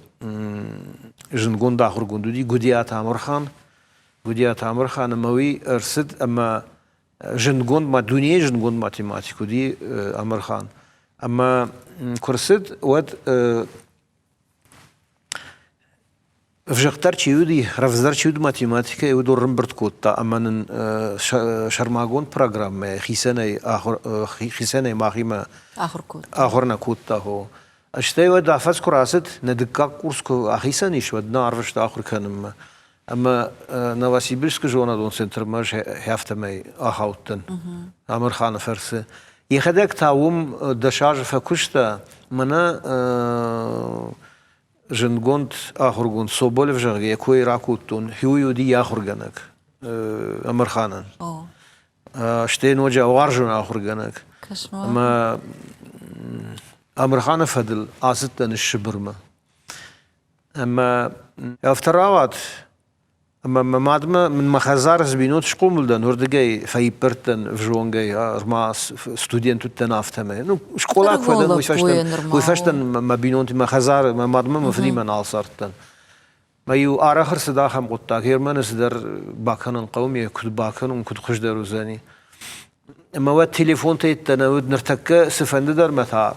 зындгонд ахуыргонд уыди Гуыдиаты Амырхан. Гуыдиаты Амырхан ӕмӕ уый ӕрцыд ӕмӕ зындгонд, дунейы зындгонд математик уыди Амырхан. Ӕмӕ куы рцыд, уӕд Ӕвзӕгъддӕр чи уыди, рӕвдздӕр чи уыд математикӕйы, уыдон рымбырд кодта ӕмӕ нын сӕрмагонд программӕ хицӕнӕй ахуыр хицӕнӕй махимӕ ахуыр кодта. Ахуыр нӕ кодта, хо. Стӕй уӕд афӕдз куы рацыд, нӕ дыккаг курс куы ахицӕн ис, уӕд нӕ арвыста ахуыр кӕнынмӕ. Ӕмӕ Новосибирскы зонадон центрмӕ афтӕмӕй ахаудтӕн Амырханы фӕрцы. Йӕхӕдӕг та уым 10 азы фӕкуыста, мӕнӕ зындгонд ахуыргонд Соболев, зӕгъгӕ, йӕ кой ракодтон, уый уыди йӕ ахуыргӕнӕг Амырханӕн. Стӕй ноджы уарзон ахуыргӕнӕг. Ӕмӕ Амырханы фӕдыл ацыдтӕн Сыбырмӕ. Ӕмӕ афтӕ рауад, Ӕмӕ мӕ мадмӕ мын мӕ хӕдзары цы бинонты схъомыл дӕн, уырдыгӕй фӕиппӕрд дӕн ӕвзонгӕй, ӕрма студент уыдтӕн афтӕмӕй. Ну, скъола куы фӕдӕн, уый фӕстӕ, уый фӕстӕ мӕ бинонты, мӕ хӕдзары, мӕ мадмӕ, мӕ фыдимӕ нал цардтӕн. Мӕ-иу арӕх ӕрцыд ахӕм хъуыддаг, Ерманы цыдӕр бакӕнын хъӕуы, ме куыд бакӕнон, куыд хуыздӕр уыдзӕни. Ӕмӕ уӕд телефонтӕ йедтӕ нӕ уыд, ныртӕккӕ цыфӕнды дӕр мӕ та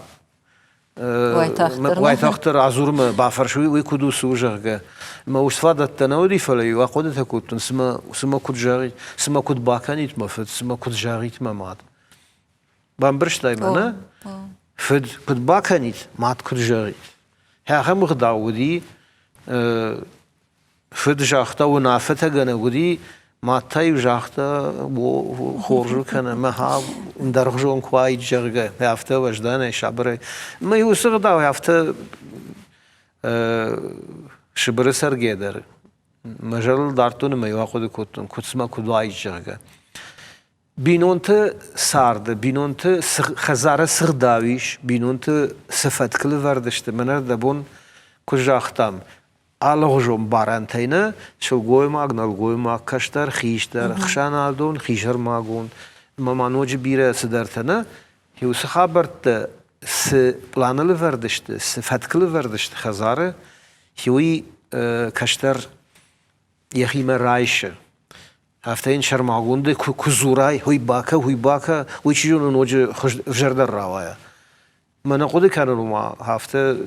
уайтагъддӕр адзурмӕ бафӕрс, уый куыд у, цы у, зӕгъгӕ. Мӕ ус фадӕттӕ нӕ уыди, фӕлӕ-иу ахъуыдытӕ кодтон, цымӕ, цымӕ куыд зӕгъид, цымӕ куыд бакӕнид мӕ фыд, цымӕ куыд зӕгъид мӕ мад. Бамбӕрстай мӕ, нӕ? Фыд куыд бакӕнид, мад куыд зӕгъид. Ахӕм ӕгъдау уыди, Фыд загъта, уынаффӕтӕгӕнӕг уыди, мад та-иу загъта, хорз у кӕнӕ мӕ ӕндӕргъуызон куы уаид, зӕгъгӕ, афтӕ уӕзданӕй, сабырӕй. Мӕ уыцы гъдау афтӕ Сыбыры цӕргӕ дӕр мӕ зӕрдыл дардтон ӕмӕ иу ахъуыды кодтон, куыд цымӕ куыд уаид, зӕгъгӕ. Бинонты царды, бинонты хӕдзары цы гъдау ис, бинонты цы фӕткыл ӕвӕрд сты, мӕнӕ дӕ бон куы загътам, алыгъуызон барӕнтӕй нӕ, сылгоймаг, нӕлгоймаг, кӕстӕр, хистӕр, ӕхсӕнадон, хисӕрмагонд ӕмӕ ма ноджы бирӕ цыдӕртӕ нӕ, уыцы хабӕрттӕ цы пъланыл ӕвӕрд сты, цы фӕткыл ӕвӕрд сты хӕдзары, уый кӕстӕр йӕхимӕ райсы. Афтӕ йын сӕрмагондӕй куы дзурай, уый бакӕ, уый бакӕ, уый чи зоны ноджы ӕвзӕрдӕр рауайа. Мӕнӕ хъуыды кӕнын уымӕ афтӕ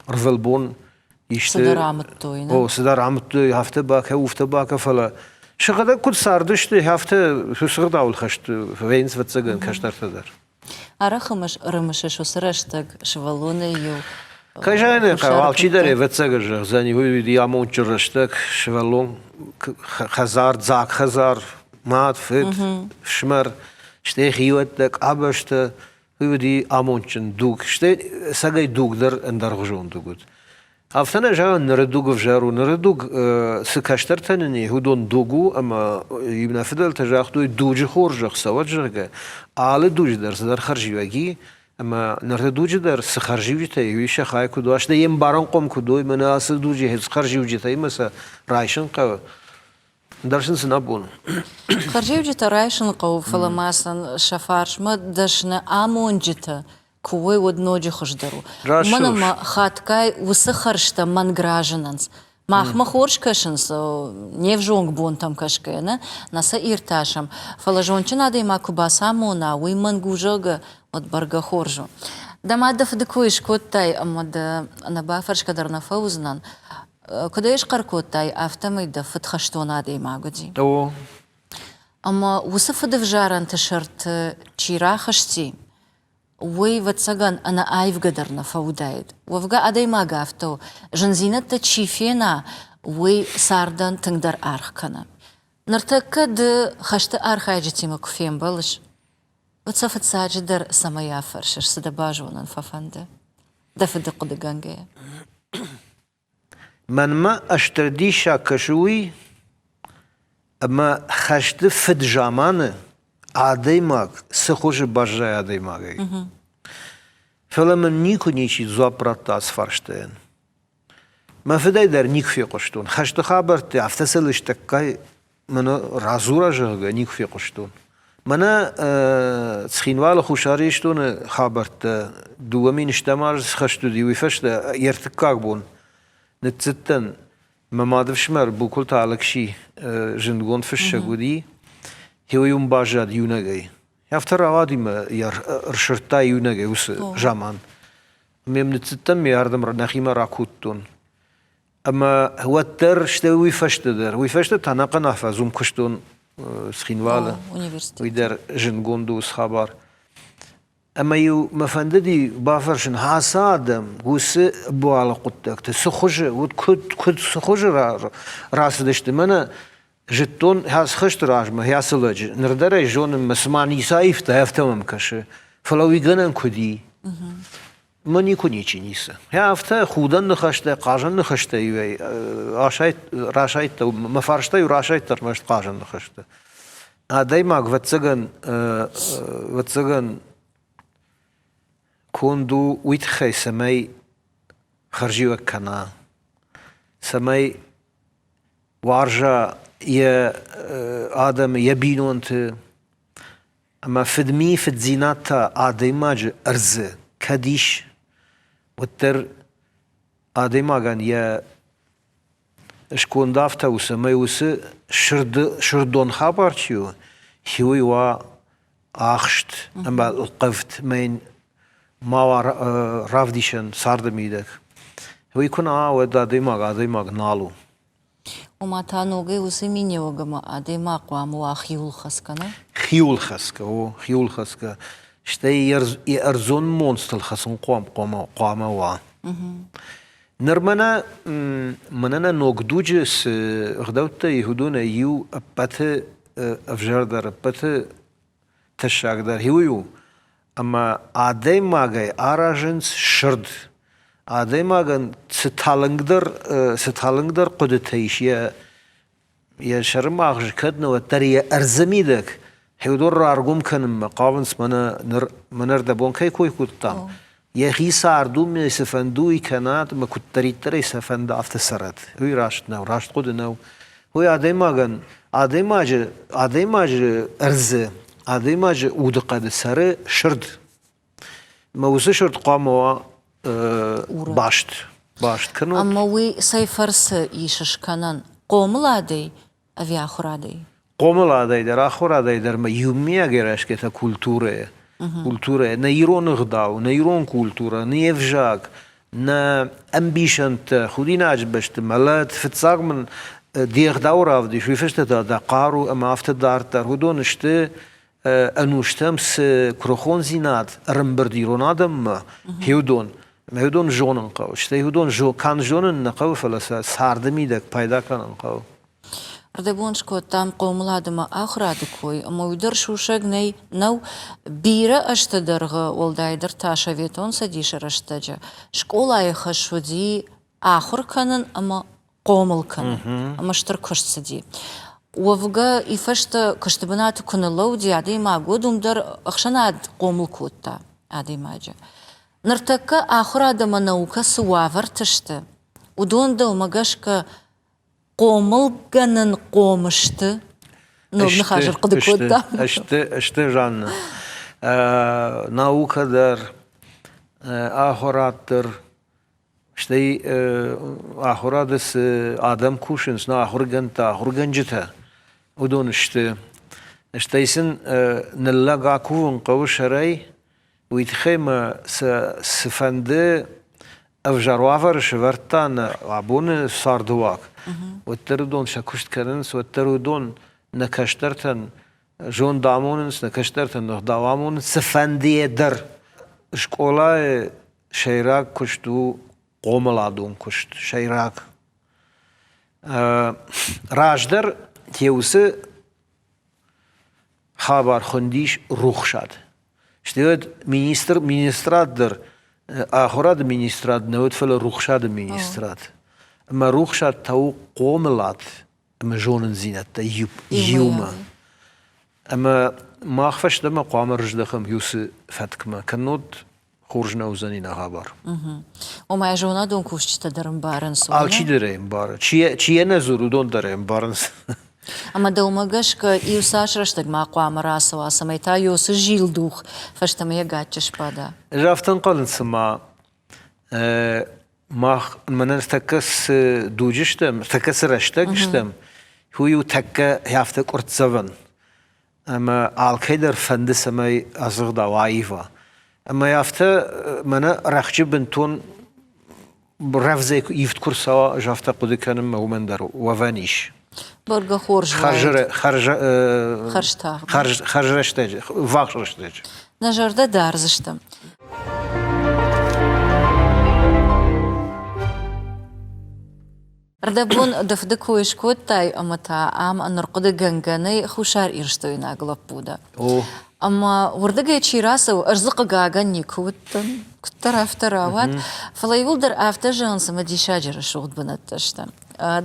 ӕрвылбон исты цыдӕр амыдтой. О, цыдӕр амыдтой, афтӕ бакӕ, уфтӕ бакӕ, фӕлӕ сыгъдӕг куыд цардысты, афтӕ сыгъдауыл хӕст вӕййынц, ӕвӕццӕгӕн, кӕстӕртӕ дӕр. Арӕх ӕрымысыс уыцы рӕстӕг сывӕллонӕй-иу Кӕй зӕгъын ӕй хъӕуы, алчидӕр ӕвӕццӕгӕн зӕгъдзӕни, уый уыди амондджын рӕстӕг, сывӕллон хӕдзар, дзаг хӕдзар, мад, фыд, фсымӕр, стӕй хиуӕттӕ, къабӕзтӕ, уый уыди амондджын дуг, стӕй ӕцӕгӕй дуг дӕр ӕндӕргъуызон дуг уыд. Афтӕ нӕ зӕгъын, ныры дуг ӕвзӕр у. Ныры дуг цы кӕстӕртӕ нын и, уыдон дуг у, ӕмӕ нӕ фыдӕлтӕ загътой, дуджы хорзӕх цӕуӕд, зӕгъгӕ. Алы дуджы дӕр цыдӕр хӕрзиуӕг и, ӕмӕ ныры дуджы дӕр цы хӕрзиуджытӕ и, уый сӕ хай куыд уа, стӕй йе мбарынхъом куыд уой, мӕнӕ ацы дуджы цы хӕрзиуджытӕ и, ӕмӕ сӕ райсын хъӕуы. Ӕндӕр сын цы нӕ бон. Хӕрзиуджытӕ райсын хъӕуы, фӕлӕ ма сын сӕ фарсмӕ дӕсны амонджытӕ куы уой, уӕд ноджы хуыздӕр у. Уымӕн ӕмӕ хатгай уыцы хӕрзтӕ мӕнг разынынц. Махмӕ хорз кӕсынц, не взонг бонтӕм кӕсгӕйӕ, нӕ, нӕ сӕ иртасӕм. Фӕлӕ зондджын адӕймаг куы бацамона, уый мӕнг у, зӕгъгӕ, уӕд бӕргӕ хорз у. Дӕ мад дӕ фыды кой скодтай ӕмӕ дӕ ӕнӕбафӕрсгӕ дӕр нӕ фӕуыдзынӕн. Куыд ӕй схъӕр кодтай, афтӕмӕй дӕ фыд хӕстон адӕймаг уыди. О. Ӕмӕ уыцы фыдывзарӕнты сӕрты чи рахызти, уый, ӕвӕццӕгӕн, ӕнӕаивгӕ дӕр нӕ фӕуыдаид. Уӕвгӕ адӕймаг афтӕ у, зындзинӕдтӕ чи фена, уый цардӕн тынгдӕр аргъ кӕны. Ныртӕккӕ ды хӕсты архайджытимӕ куы фембӕлыс, уӕд сӕ фыццаджыдӕр цӕмӕй афӕрсыс, цы дӕ базонын фӕфӕнды, дӕ фыды хъуыдыгӕнгӕйӕ? Мӕнмӕ стыр диссаг кӕсы уый, ӕмӕ хӕсты фыд-заманы адӕймаг цы хуызы баззайы адӕймагӕй. Фӕлӕ мын никуы ничи дзуапп радта ацы фарстайӕн. Мӕ фыдӕй дӕр никуы фехъуыстон. Хӕсты хабӕртты афтӕ цы лыстӕггай мӕнӕ радзура, зӕгъгӕ, никуы фехъуыстон. Мӕнӕ Цхинвалы Хуссар Ирыстоны хабӕрттӕ 2000 азы цы хӕст уыди, уый фӕстӕ йе ртыккаг бон ныццыдтӕн. Мӕ мадыфсымӕр Букуылты Алыкси зындгонд фыссӕг уыди, уый уым баззад иунӕгӕй. Афтӕ рауади мӕ йӕ ӕрсырдта иунӕгӕй уыцы заман. Ме ныццыдтӕн, ме ардӕм нӕхимӕ ракодтон. Ӕмӕ уӕддӕр, стӕй уый фӕстӕ дӕр, уый фӕстӕ та ӕнӕхъӕн афӕдз уым куыстон Цхинвалы. Уый дӕр зындгонд у уыцы хабар. Ӕмӕ-иу мӕ фӕндыди бафӕрсын, ацы адӕм уыцы буалы хъуыддӕгты цы хуызы, уыд куыд, куыд цы хуызы рацыдысты? Мӕнӕ зыдтон хӕсты размӕ ацы лӕджы, ныр дӕр ӕй зонын, мӕ цыма ницы аивта, афтӕ мӕм кӕсы. Фӕлӕ уый гӕнӕн куыд и? Мӕ никуы ничи ницы. Афтӕ худӕн ныхӕстӕ, хъазӕн ныхӕстӕ-иу расайдта, мӕ фарста-иу расайдта ӕрмӕст хъазӕн ныхӕстӕ. Адӕймаг, ӕвӕццӕгӕн, ӕвӕццӕгӕн, конд у уый тыххӕй, цӕмӕй хӕрзиуӕг кӕна, цӕмӕй уарза йӕ адӕмы, йӕ бинонты, Ӕмӕ фыдми, фыддзинад та адӕймаджы ӕрдзы кӕд ис, уӕддӕр адӕймагӕн йӕ сконд афтӕ у, цӕмӕй уыцы сырды, сырдон хабар чи у, уый уа ахст ӕмӕ ӕлхъывд ӕмӕ йын ма уа равдисӕн царды мидӕг. Уый куы нӕ уа, уӕд адӕймаг адӕймаг нал у. Ома та ногӕй уыцы миниуӕг ӕмӕ адӕймаг хъуамӕ уа хиуылхӕцгӕ, нӕ? Хиуылхӕцгӕ, о, хиуылхӕцгӕ. Стӕй йӕ ӕрдзон монцтыл хӕцын хъуамӕ уа. Ныр мӕнӕ, мӕнӕ нӕ ног дуджы цы ӕгъдӕуттӕ и, уыдонӕй иу ӕппӕты ӕвзӕрдӕр, ӕппӕты тӕссагдӕр уый у, ӕмӕ адӕймагӕй аразынц сырд. Адӕймагӕн цы талынгдӕр, цы талынгдӕр хъуыдытӕ ис йӕ, йӕ сӕрымагъзы кӕд нӕ, уӕддӕр йӕ ӕрдзы мидӕг уыдон раргом кӕнынмӕ хъавынц мӕнӕ ныр мӕнӕ ӕрдӕбон кӕй кой кодтам, йӕхи цард у, цы фӕнды уый кӕнӕд ӕмӕ куыддӕриддӕр ӕй цы фӕнды, афтӕ цӕрӕд. Уый раст нӕу, раст хъуыды нӕу. Уый адӕймагӕн, адӕймаджы, адӕймаджы ӕрдзы, адӕймаджы удыхъӕды цӕры сырд. Ӕмӕ уыцы сырд хъуамӕ уа баст. Баст кӕнут. Ӕмӕ уый цӕй фӕрцы ис скӕнӕн? Хъомыладӕй ӕви ахуырадӕй? Хъомыладӕй дӕр, ахуырадӕй дӕр ма иумиагӕй райсгӕ культурӕйӕ. Культурӕйӕ. Нӕ ирон ӕгъдау, нӕ ирон культурӕ, не взаг, нӕ ӕмбисӕндтӕ, худинаджы бӕсты мӕлӕт, фыццаг мын де гъдау равдис, уый фӕстӕ та дӕ хъару ӕмӕ афтӕ дарддӕр. Уыдон сты ӕнустӕм цы куырыхондзинад ӕрӕмбырд ирон адӕммӕ, уыдон. Ӕмӕ уыдон зонын хъӕуы. Стӕй уыдон канд зонын нӕ хъӕуы, фӕлӕ сӕ царды мидӕг пайда кӕнын хъӕуы. Ӕрдӕбон скодтам хъомылад ӕмӕ ахуырады кой, ӕмӕ уый дӕр сусӕг нӕй, нӕу. Бирӕ ӕзты дӕргъы, уӕлдайдӕр та Советон Цӕдисы рӕстӕджы, скъолайы хӕс уыди ахуыр кӕнын ӕмӕ хъомыл кӕнын, ӕмӕ стыр куыст цыди. Уӕвгӕ, и фӕстӕ куысты бынаты куы ныллӕуыди адӕймаг, уӕд уым дӕр ӕхсӕнад хъомыл кодта адӕймаджы. Ныртӕккӕ ахуырад ӕмӕ наукӕ цы уавӕрты сты, уыдон дӕумӕ гӕсгӕ хъомылгӕнын хъом сты? Ног ныхас ӕрхъуыды кодта. Сты, сты, Жанна. Наукӕ дӕр, ахуырад дӕр, стӕй ахуырады цы адӕм кусынц, нӕ ахуыргӕндтӕ, ахуыргӕнджытӕ, уыдон сты. Стӕй сын ныллӕг акувын хъӕуы сӕрӕй, Уый тыххӕй мӕ сӕ цыфӕнды ӕвзӕр уавӕры сӕвӕрдта нӕ абоны цардыуаг, уӕддӕр уыдон сӕ куыст кӕнынц, уӕддӕр уыдон нӕ кӕстӕртӕн. Зонд амонынц, нӕ кӕстӕртӕн ӕгъдау амонынц цыфӕндыйӕ дӕр. Скъолайы сӕйраг куыст у хъомыладон куыст, сӕйраг. Раздӕр Теусы хабар хуындис рухсад. Стӕй уӕд министр, министрад дӕр ахуырады министрад нӕ уыд, фӕлӕ рухсады министрад. Ӕмӕ рухсад та у хъомылад ӕмӕ зонындзинӕдтӕ иумӕ. Ӕмӕ мах фӕстӕмӕ хъуамӕ рыздӕхӕм уыцы фӕткмӕ, кӕннод хорз нӕ уыдзӕни нӕ хабар. Ома зонадон кусджытӕ дӕр ӕмбарынц. Алчидӕр ӕй ӕмбары. Чи йӕ нӕ дзуры, уыдон дӕр ӕй ӕмбарынц. Ӕмӕ дӕумӕ гӕсгӕ иу цас рӕстӕг ма хъуамӕ рацӕуа, цӕмӕй та уыцы зилдух фӕстӕмӕ йӕ гаччы сбада? Ӕз афтӕ ӕнхъӕлын, цыма мах мӕнӕ тӕккӕ цы дуджы стӕм, тӕккӕ цы рӕстӕг стӕм, уый у тӕккӕ афтӕ къуырццӕвӕн. Ӕмӕ алкӕй дӕр фӕнды, цӕмӕй ӕзыгъдау аива. Ӕмӕ афтӕ мӕнӕ рӕхджы бынтон рӕвдзӕй ивд куы рцӕуа, ӕз афтӕ хъуыды кӕнын, мӕ уымӕн дӕр уӕвӕн ис. Бӕргӕ хорз Хӕрз, хӕрз рӕстӕджы, ввахс рӕстӕджы. Нӕ зӕрдӕ дардзыстӕм. Рдӕбон дӕ фыды кой скодтай ӕмӕ та ам ӕнӕрхъуыдыгӕнгӕ нӕй хуссарирыстойнаг лӕппу дӕ. О. Ӕмӕ уырдыгӕй чи рацӕуы, ӕз дзы хъыгагӕн никуы уыдтӕн, куыддӕр афтӕ рауад, фӕлӕ иууылдӕр афтӕ зӕгъынц, ӕмӕ диссаджы рӕсугъд бынӕттӕ сты.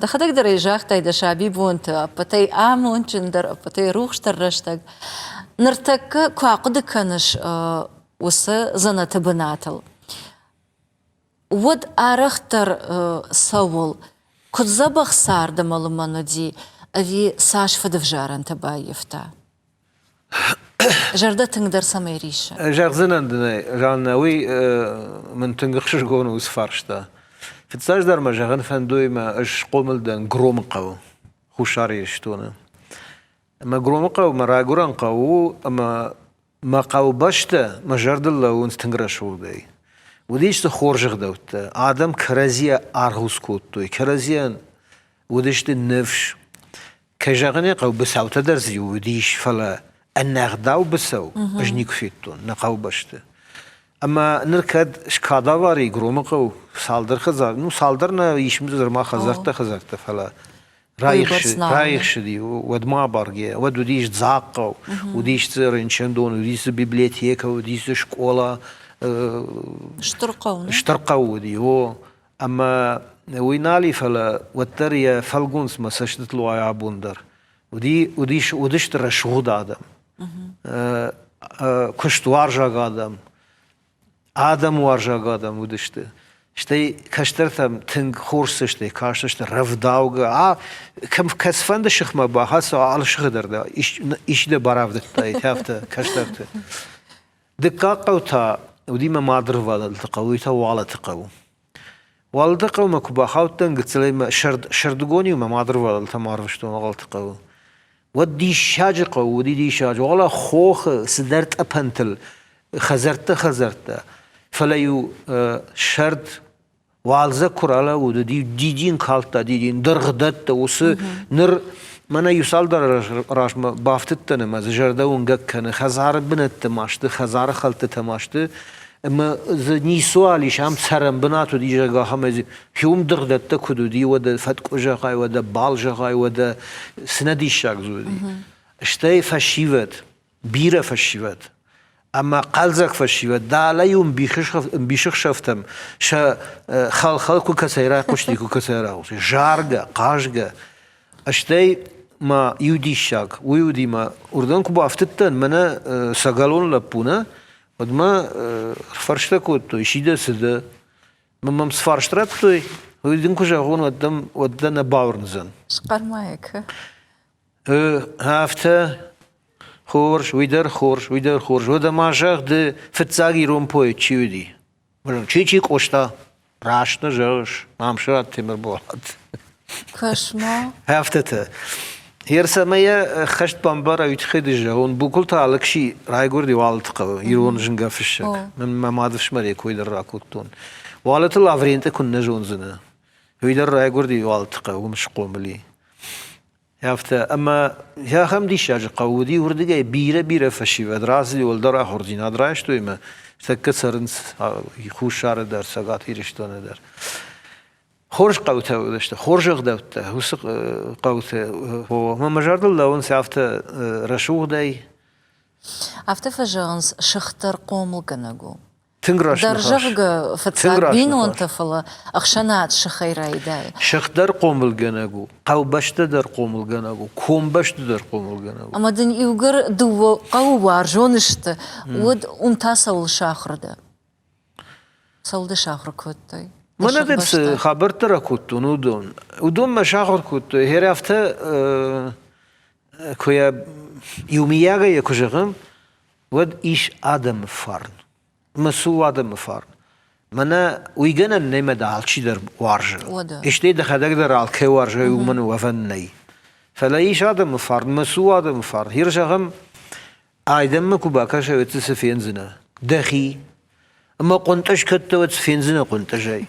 Дӕхӕдӕг дӕр ӕй загътай дӕ сабибонты ӕппӕтӕй амондджындӕр, ӕппӕтӕй рухсдӕр рӕстӕг. Ныртӕккӕ куы ахъуыды кӕныс уыцы дзӕнӕты бынатыл, уӕд арӕхдӕр цӕуыл, куыд дзӕбӕх цард ӕмӕ лымӕн уыди, ӕви цас фыдывзарӕнтӕ баййӕфта? Зӕрдӕ тынгдӕр цӕмӕй риссы? Зӕгъдзынӕн дын ӕй, Жаннӕ, уый мын тынг ӕхсызгон у уыцы фарста. Фыццаджыдӕр мӕ зӕгъын фӕндой, мӕ ӕз схъомыл дӕн Громы хъӕуы, Хуссар Ирыстоны. Ӕмӕ Громы хъӕу мӕ райгуырӕн хъӕу у ӕмӕ Мӕ хъӕубӕстӕ мӕ зӕрдыл лӕууынц тынг рӕсугъдӕй. Уыдис дзы хорз ӕгъдӕуттӕ, адӕм кӕрӕдзийӕ аргъуц кодтой, кӕрӕдзийӕн уыдысты ныфс. Кӕй зӕгъын ӕй хъӕуы, быцӕутӕ дӕр дзы уыдис, фӕлӕ ӕнӕгъдау быцӕу ӕз никуы федтон нӕ хъӕубӕсты. Ӕмӕ ныр кӕд скадавар и Громы хъӕу цалдӕр хӕдзар, ну цалдӕр нӕ ис нырма хӕдзӕрттӕ-хӕдзӕрттӕ, фӕлӕ раихсыди, уӕдмӕ абаргӕ, уӕд уыдис дзахъхъау, уыдис дзы рынчындон, уыдис дзы библиотекӕ, уыдис дзы скъола. Стыр хъӕу. Стыр хъӕу уыди, о. Ӕмӕ уый нал и, фӕлӕ уӕддӕр йӕ фӕлгонц мӕ цӕстытыл уайы абон дӕр. Уыди, уыдис, уыдысты рӕсугъд адӕм, куыстуарзаг адӕм, адӕмуарзаг адӕм уыдысты. Стӕй кӕстӕртӕм тынг хорз цӕстӕй кастысты, рӕвдаугӕ. А кӕм кӕцыфӕнды сыхмӕ бахӕццӕ, алы сыхы дӕр дӕ исчи дӕ барӕвдыдтаид афтӕ кӕстӕрты. Дыккаг хъӕу та уыди мӕ мадырвадӕлты хъӕу, уый та Уалыты хъӕу. Уалыты хъӕумӕ куы бахаудтӕн гыццылӕй мӕ сӕрдыгон-иу мӕ мадырвадӕлтӕм арвыстон Уалыты хъӕуы. Уӕд диссаджы хъӕу уыди диссаджы. Уӕлӕ хохы цыдӕр тъӕпӕнтыл хӕдзӕрттӕ-хӕдзӕрттӕ. Фӕлӕ-иу сӕрд уалдзӕг куы ралӕууыд, уыди дидин калдта дидин, дыргъдӕттӕ уыцы ныр мӕнӕ иу цалдӕр размӕ бафтыдтӕн ӕмӕ дзы зӕрдӕ уынгӕг кӕны. Хӕдзары бынӕттӕ ма сты, хӕдзары хӕлдтытӕ ма сты. Ӕмӕ дзы ницуал ис, ам цӕрӕн бынат уыди, зӕгъгӕ, ахӕмӕй дзы хиуым дыргъдӕттӕ куыд уыди, уӕдӕ фӕткъуы зӕгъай, уӕдӕ бал зӕгъай, уӕдӕ цы нӕ диссаг дзы уыди. Стӕй фӕсивӕд, бирӕ фӕсивӕд ӕмӕ хъӕлдзӕг фӕсивӕд, дӕлӕ-иу ӕмбисӕхсӕвтӕм сӕ хӕл-хӕл куы кӕцӕй райхъуысти, куы кӕцӕй райхъуысти, заргӕ, хъазгӕ. Стӕй ма иу диссаг, уый уыди мӕ, уырдӕм куы бафтыдтӕн, мӕнӕ сӕгӕлон лӕппу нӕ, уӕд мӕ фӕрстӕ кодтой, чи дӕ, цы дӕ. Мӕ мӕм цы фарст радтой, уый дын куы зӕгъон, уӕд дӕм уӕд дӕ нӕ бауырндзӕн. Схъӕр-ма йӕ кӕ. Афтӕ хорз, уый дӕр хорз, уый дӕр хорз. Уӕдӕ ма зӕгъ, ды фыццаг ирон поэт чи уыди? Чи-чи Къоста? Раст нӕ зӕгъыс, Мамсыраты Темырболат. Кӕс-ма. Афтӕтӕ. Ерсӕмӕ йӕ хӕст бамбара, уый тыххӕй ды зӕгъон, Букуылты Алыкси райгуырди Уалыты хъӕуы, ирон зынгӕ фыссӕг. Мӕн мӕ мадыфсымӕрӕй кой дӕр ракодтон. Уалыты Лавренты куыннӕ зондзынӕ. Уый дӕр райгуырди Уалыты хъӕуы, уым схъомыл и. Афтӕ ӕмӕ ахӕм диссаджы хъӕу уыди, уырдыгӕй бирӕ-бирӕ фӕсивӕд рацыди, уӕлдӕр ахуырдзинад райстой ӕмӕ тӕккӕ цӕрынц Хуссары дӕр, Цӕгат Ирыстоны дӕр. Хорз хъӕутӕ уыдысты, хорз ӕгъдӕуттӕ уыцы хъӕуты. Мӕ мӕ зӕрдыл лӕууынц афтӕ рӕсугъдӕй. Афтӕ фӕзӕгъынц, сых дӕр хъомылгӕнӕг у. Тынг раст Дӕр, зӕгъгӕ, фыццаг бинонтӕ, фӕлӕ ӕхсӕнад сыхӕй райдайы. Сых дӕр хъомылгӕнӕг у, хъӕубӕстӕ дӕр хъомылгӕнӕг у, комбӕсты дӕр хъомылгӕнӕг у. Ӕмӕ дын иугӕр дыууӕ хъӕуы уарзон сты, уӕд уым та цӕуыл сахуыр дӕ? Цӕуыл дӕ сахуыр кодтой? Мӕнӕ дын цы хабӕрттӕ ракодтон, уыдон. Уыдон мӕ сахуыр кодтой. Гъер афтӕ куы йӕ иумийагӕй йӕ куы зӕгъӕм, уӕд ис адӕмы фарн. Ӕмӕ цы у адӕмы фарн? Мӕнӕ уый гӕнӕн нӕй мӕ дӕ алчидӕр уарзы. Стӕй дӕхӕдӕг дӕр алкӕй уарзай, уымӕн уӕвӕн нӕй. Фӕлӕ ис адӕмы фарн, мӕ цы у адӕмы фарн? Гъер зӕгъӕм, Айдӕнмӕ куы бакӕсай, уӕд дзы цы фендзынӕ? Дӕхи. Ӕмӕ хъуынтъыз кӕд дӕ, уӕд цы фендзынӕ хъуынтъызӕй?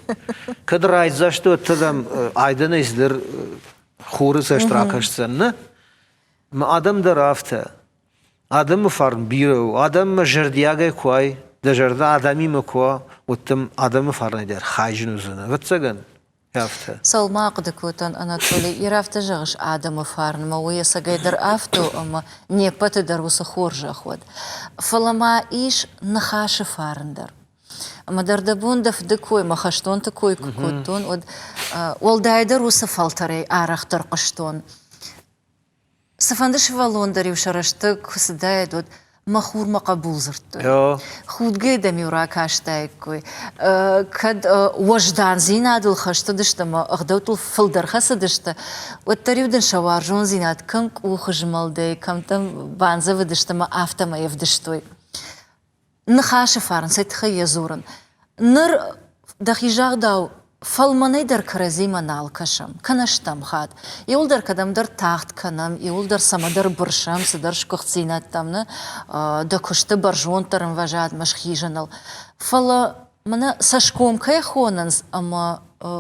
Кӕд райдзаст уӕд та дӕм айдӕнӕй цыдӕр хуры цӕст ракӕсдзӕн, нӕ? Ӕмӕ адӕм дӕр афтӕ. Адӕмы фарн бирӕ у. Адӕммӕ зӕрдиагӕй куы уай, дӕ зӕрдӕ адӕмимӕ куы уа, уӕд дӕм адӕмы фарнӕй дӕр хайджын уыдзынӕ. Ӕвӕццӕгӕн, Афтӕ. Цӕуыл ма ахъуыды кодтон, Анатолий, Ир афтӕ зӕгъыс адӕмы фарнмӕ, уый ӕцӕгӕйдӕр афтӕ у, ӕмӕ не ппӕты дӕр уыцы хорзӕх уӕд. Фӕлӕ ма ис ныхасы фарн дӕр. Ӕмӕ дӕр дӕ бон дӕ фыды кой мӕ хӕстонты кой куы кодтон, уӕд уӕлдайдӕр уыцы фӕлтӕрӕй арӕхдӕр хъуыстон. Цыфӕнды сывӕллон дӕр-иу сӕ рӕстӕг куы цыдаид, уӕд мӕ хур мӕ хъӕбул дзырдтой. Худгӕ дӕм-иу ракастаиккой. Кӕд уӕздандзинадыл хӕст уыдысты ӕмӕ ӕгъдӕуттыл фылдӕр хӕцыдысты, уӕддӕр-иу дын сӕ уарзондзинад кӕм къухызмӕлдӕй, кӕм дӕм бандзӕвыдысты ӕмӕ афтӕмӕй ӕвдыстой. Ныхасы фарн, цӕй тыххӕй йӕ дзурын. Ныр дӕхи загъдау, фӕлмӕнӕй дӕр кӕрӕдзимӕ нал кӕсӕм, кӕнӕ стӕм хатт. Иуылдӕр кӕдӕмдӕр тагъд кӕнӕм, иуылдӕр цӕмӕдӕр бырсӕм, цыдӕр сгуыхтдзинӕдтӕм, нӕ дӕ куысты бӕрзонддӕр ӕмвӕзадмӕ схизыныл. Фӕлӕ мӕнӕ цӕсгом кӕй хонынц ӕмӕ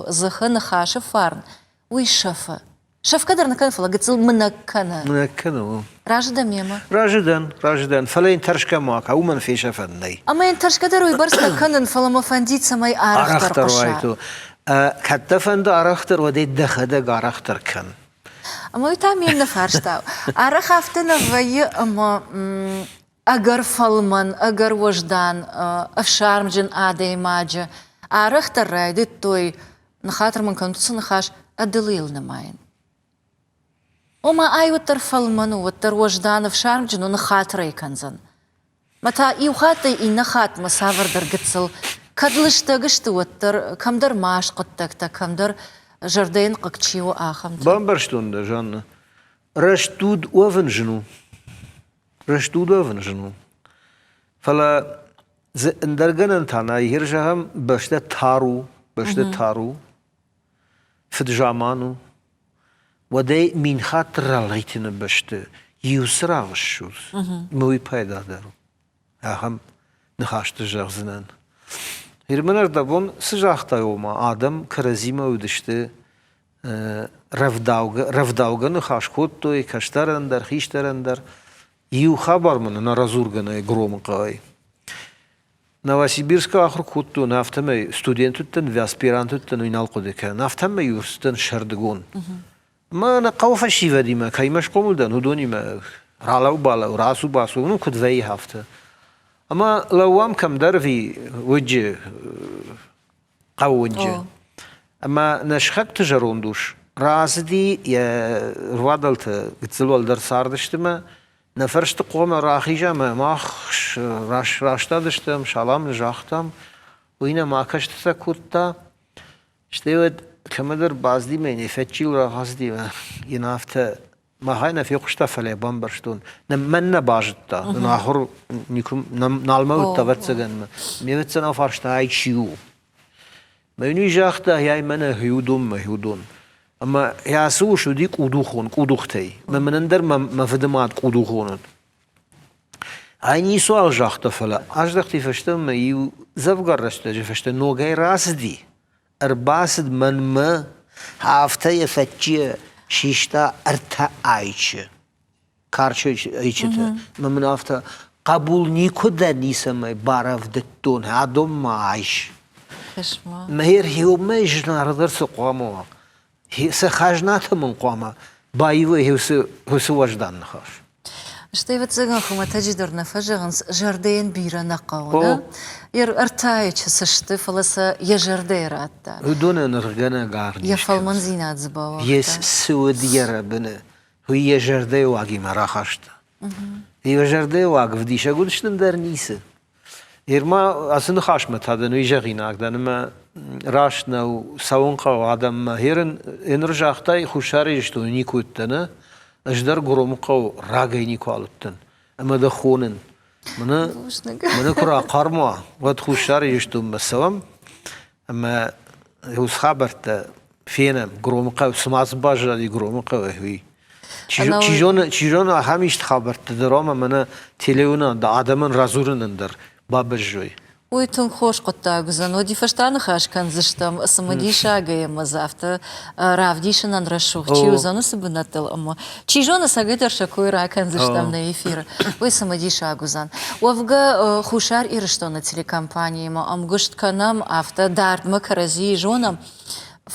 дзыхы ныхасы фарн, уый сӕфы. Сӕфгӕ дӕр нӕ кӕны, фӕлӕ гыццыл мынӕг кӕны. Мынӕг кӕны, о. Разы дӕ мемӕ? Разы дӕн, разы дӕн, фӕлӕ йын тӕрсгӕ ма кӕ, уымӕн фесӕфӕн нӕй. Ӕмӕ йын тӕрсгӕ дӕр уыйбӕрц нӕ кӕнын, фӕлӕ мӕ фӕндид, цӕмӕй арӕхдӕр хъуса. Кӕд дӕ фӕнды арӕхдӕр, уӕд ӕй дӕхӕдӕг арӕхдӕр кӕн. Ӕмӕ уый та ме ннӕ фарста. Арӕх афтӕ нӕ вӕййы, ӕмӕ ӕгӕр фӕлмӕн, ӕгӕр уӕздан, ӕфсармджын адӕймаджы арӕхдӕр райдыдтой, ныхатыр мын кӕнут уыцы ныхас, ӕдылыйыл нымайын. Ома ай уӕддӕр фӕлмӕн у, уӕддӕр уӕздан, ӕфсармджын у, ныххатыр ӕй кӕндзӕн. Мӕ та иу хаттӕй иннӕ хаттмӕ цавӕрдӕр гыццыл, кӕд лыстӕг сты, уӕддӕр кӕмдӕр маст хъуыддӕгтӕ, кӕмдӕр зӕрдӕйӕн хъыг чи у, ахӕмтӕ. Бамбӕрстон дӕ, Жанна. Рӕстуд уӕвын зын у. Рӕстуд уӕвын зын у. Фӕлӕ дзы ӕндӕр гӕнӕн та нӕй. Гъер зӕгъӕм, бӕстӕ тар у, бӕстӕ тар у, фыд-заман у. Уӕдӕй мин хатты ралгъитыны бӕсты иу цырагъ ссудз, ӕмӕ уый пайдадӕр у. Ахӕм ныхӕсты зӕгъдзынӕн. Гъер мын ӕрдӕбон цы загътай, ома адӕм кӕрӕдзимӕ уыдысты рӕвдаугӕ, рӕвдаугӕ ныхас кодтой кӕстӕрӕн дӕр, хистӕрӕн дӕр. Иу хабар мын ӕнӕрадзургӕ нӕй Громы хъӕуӕй. Новосибирскы ахуыр кодтон, афтӕмӕй студент уыдтӕн, аспирант уыдтӕн, уый нал хъуыды кӕнын. Афтӕмӕй уыдтӕн сӕрдыгон. Мӕ хъӕуы фӕсивӕдимӕ, кӕимӕ схъомыл дӕн, уыдонимӕ ралӕу-балӕу, рацу-бацу, ну куыд вӕййы афтӕ. Ӕмӕ лӕууӕм кӕмдӕр ӕви уыджы хъӕууынджы. Ӕмӕ нӕ сыхӕгты зӕронд ус рацыди йӕ рвадӕлты гыццыл уӕлдӕр цардысты мӕ нӕ фӕрсты хъуамӕ рахиза ӕмӕ мах растадыстӕм, салам ын загътам. Уый нӕм акӕстытӕ кодта. Стӕй уӕд кӕмӕдӕр бацыди мӕ йын йӕ фӕччийыл рахӕцыди ӕмӕ йын афтӕ Махӕй нӕ фехъуыста, фӕлӕ бамбӕрстон. Мӕн нӕ базыдта. Ахуыр никуы нал мӕ уыдта, ӕвӕццӕгӕн. Ме вӕццӕн афарста, ай чи у? Мӕ йын уый загъта, ай мӕнӕ хиудон, мӕ хиудон. Ӕмӕ ацы ус уыди къудухон, къудухтӕй. Мӕ мӕнӕн дӕр мӕ фыдымад къудухон уыд. Ай ницуал загъта, фӕлӕ аздӕхти фӕстӕмӕ иу дзӕвгар рӕстӕджы фӕстӕ ногӕй рацыди. Ӕрбацыд мӕнмӕ, афтӕ йӕ фӕччийӕ. Систа ӕртӕ айчы, карчы ӕйчыты. Мӕ мын афтӕ, хъӕбул никуы дӕ ницӕмӕй барӕвдыдтон, адон ма айс. Мӕ йӕхиуымӕ зынаргъдӕр цы хъуамӕ уа? Цы хӕзнатӕ мын хъуамӕ баивой уыцы уӕздан ныхас? Стӕй, ӕвӕццӕгӕн, хуымӕтӕджы дӕр нӕ фӕзӕгъынц, зӕрдӕйӕн бирӕ нӕ хъӕуы, нӕ? Ӕртӕйы цы сты, фӕлӕ сӕ йӕ зӕрдӕйы радта. Уыдонӕн ӕргъгӕнӕг аргъ Йӕ фӕлмӕндзинад дзы бауагъта. Йе цы уыд йӕ рӕбыны, уый йӕ зӕрдӕйы уагимӕ рахаста. Йӕ зӕрдӕйы уаг ӕвдисӕг уыдысты дӕр ницы. Ерма ацы ныхасмӕ та дын уый зӕгъинаг дӕн, ӕмӕ раст нӕу, цӕуын хъӕуы адӕммӕ. Ерын еныр загътай, Хуссар Ирыстоны никуы уыдтӕн, нӕ? Ӕз дӕр Гуромы хъӕу рагӕй никуы уыдтӕн. Ӕмӕ дӕ хонын. Мӕнӕ, мӕнӕ куы рахъарм уа, уӕд Хуссар Ирыстонмӕ цӕуӕм ӕмӕ уыцы хабӕрттӕ фенӕм. Гуромы хъӕу, цыма дзы баззади Гуромы хъӕуӕй, уый. Чи зоны, чи зоны, ахӕм исты хабӕрттӕ дӕр ӕмӕ мӕнӕ телеуынад адӕмӕн радзурынӕн дӕр бабӕззой. Уый тынг хорз хъуыддаг уыдзӕн. Уӕди фӕстӕ ныхас кӕндзыстӕм цымыдисагӕй ӕмӕ дзы афтӕ равдисынӕн рӕсугъд чи уыдзӕн уыцы бынӕттыл ӕмӕ чи зоны, цӕгӕйдӕр сӕ кой ракӕндзыстӕм нӕ эфиры. Уый цымыдисаг уыдзӕн. Уӕвгӕ, Хуссар Ирыстоны телекомпаниимӕ ӕмгуыст кӕнӕм, афтӕ дардмӕ кӕрӕдзийы зонӕм.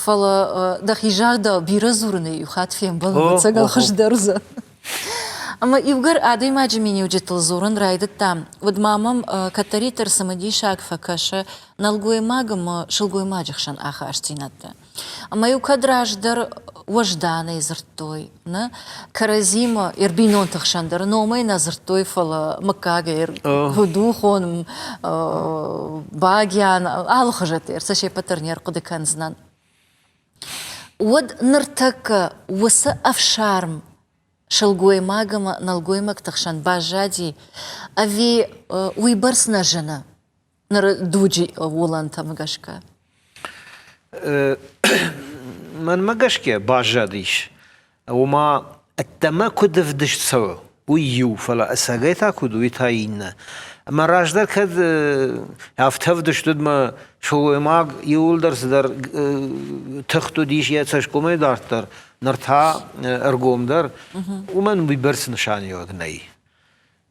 Фӕлӕ дӕхи загъдау бирӕ дзурынӕй иу хатт фембӕлын ӕцӕгӕл хуыздӕр уыдзӕн. Ӕмӕ иугӕр адӕймаджы миниуджытыл дзурын райдыдтам, уӕд ма мӕм кӕддӕриддӕр цымыдисаг фӕкӕсы нӕлгоймаг ӕмӕ сылгоймаджы хсӕн ахастдзинӕдтӕ. Ӕмӕ-иу кӕд раздӕр уӕзданӕй дзырдтой, нӕ кӕрӕдзимӕ ӕрбинонты хсӕн дӕр номӕй нӕ дзырдтой, фӕлӕ мыггагӕй Гудухон, Багиан, алыхуызӕттӕ ӕрцӕ се ппӕт дӕр не рхъуыды кӕндзынӕн. Уӕд ныртӕккӕ уыцы ӕфсарм сылгоймаг ӕмӕ нӕлгоймӕгты хсӕн баззади ӕви уыйбӕрц нӕ зыны ныры дуджы уылӕнтӕм гӕсгӕ? Мӕнмӕ гӕсгӕ баззадис. Ома, ӕддӕмӕ куыд ӕвдыст цӕуы, уый иу, фӕлӕ ӕцӕгӕй та куыд, уый та иннӕ. Ӕмӕ раздӕр кӕд афтӕ ӕвдыст уыд, мӕ сылгоймаг иууылдӕр цыдӕр тыхт уыдис йӕ цӕсгомӕй дарддӕр, ныр та ӕргомдӕр, уымӕн уыйбӕрц нысаниуӕг нӕй.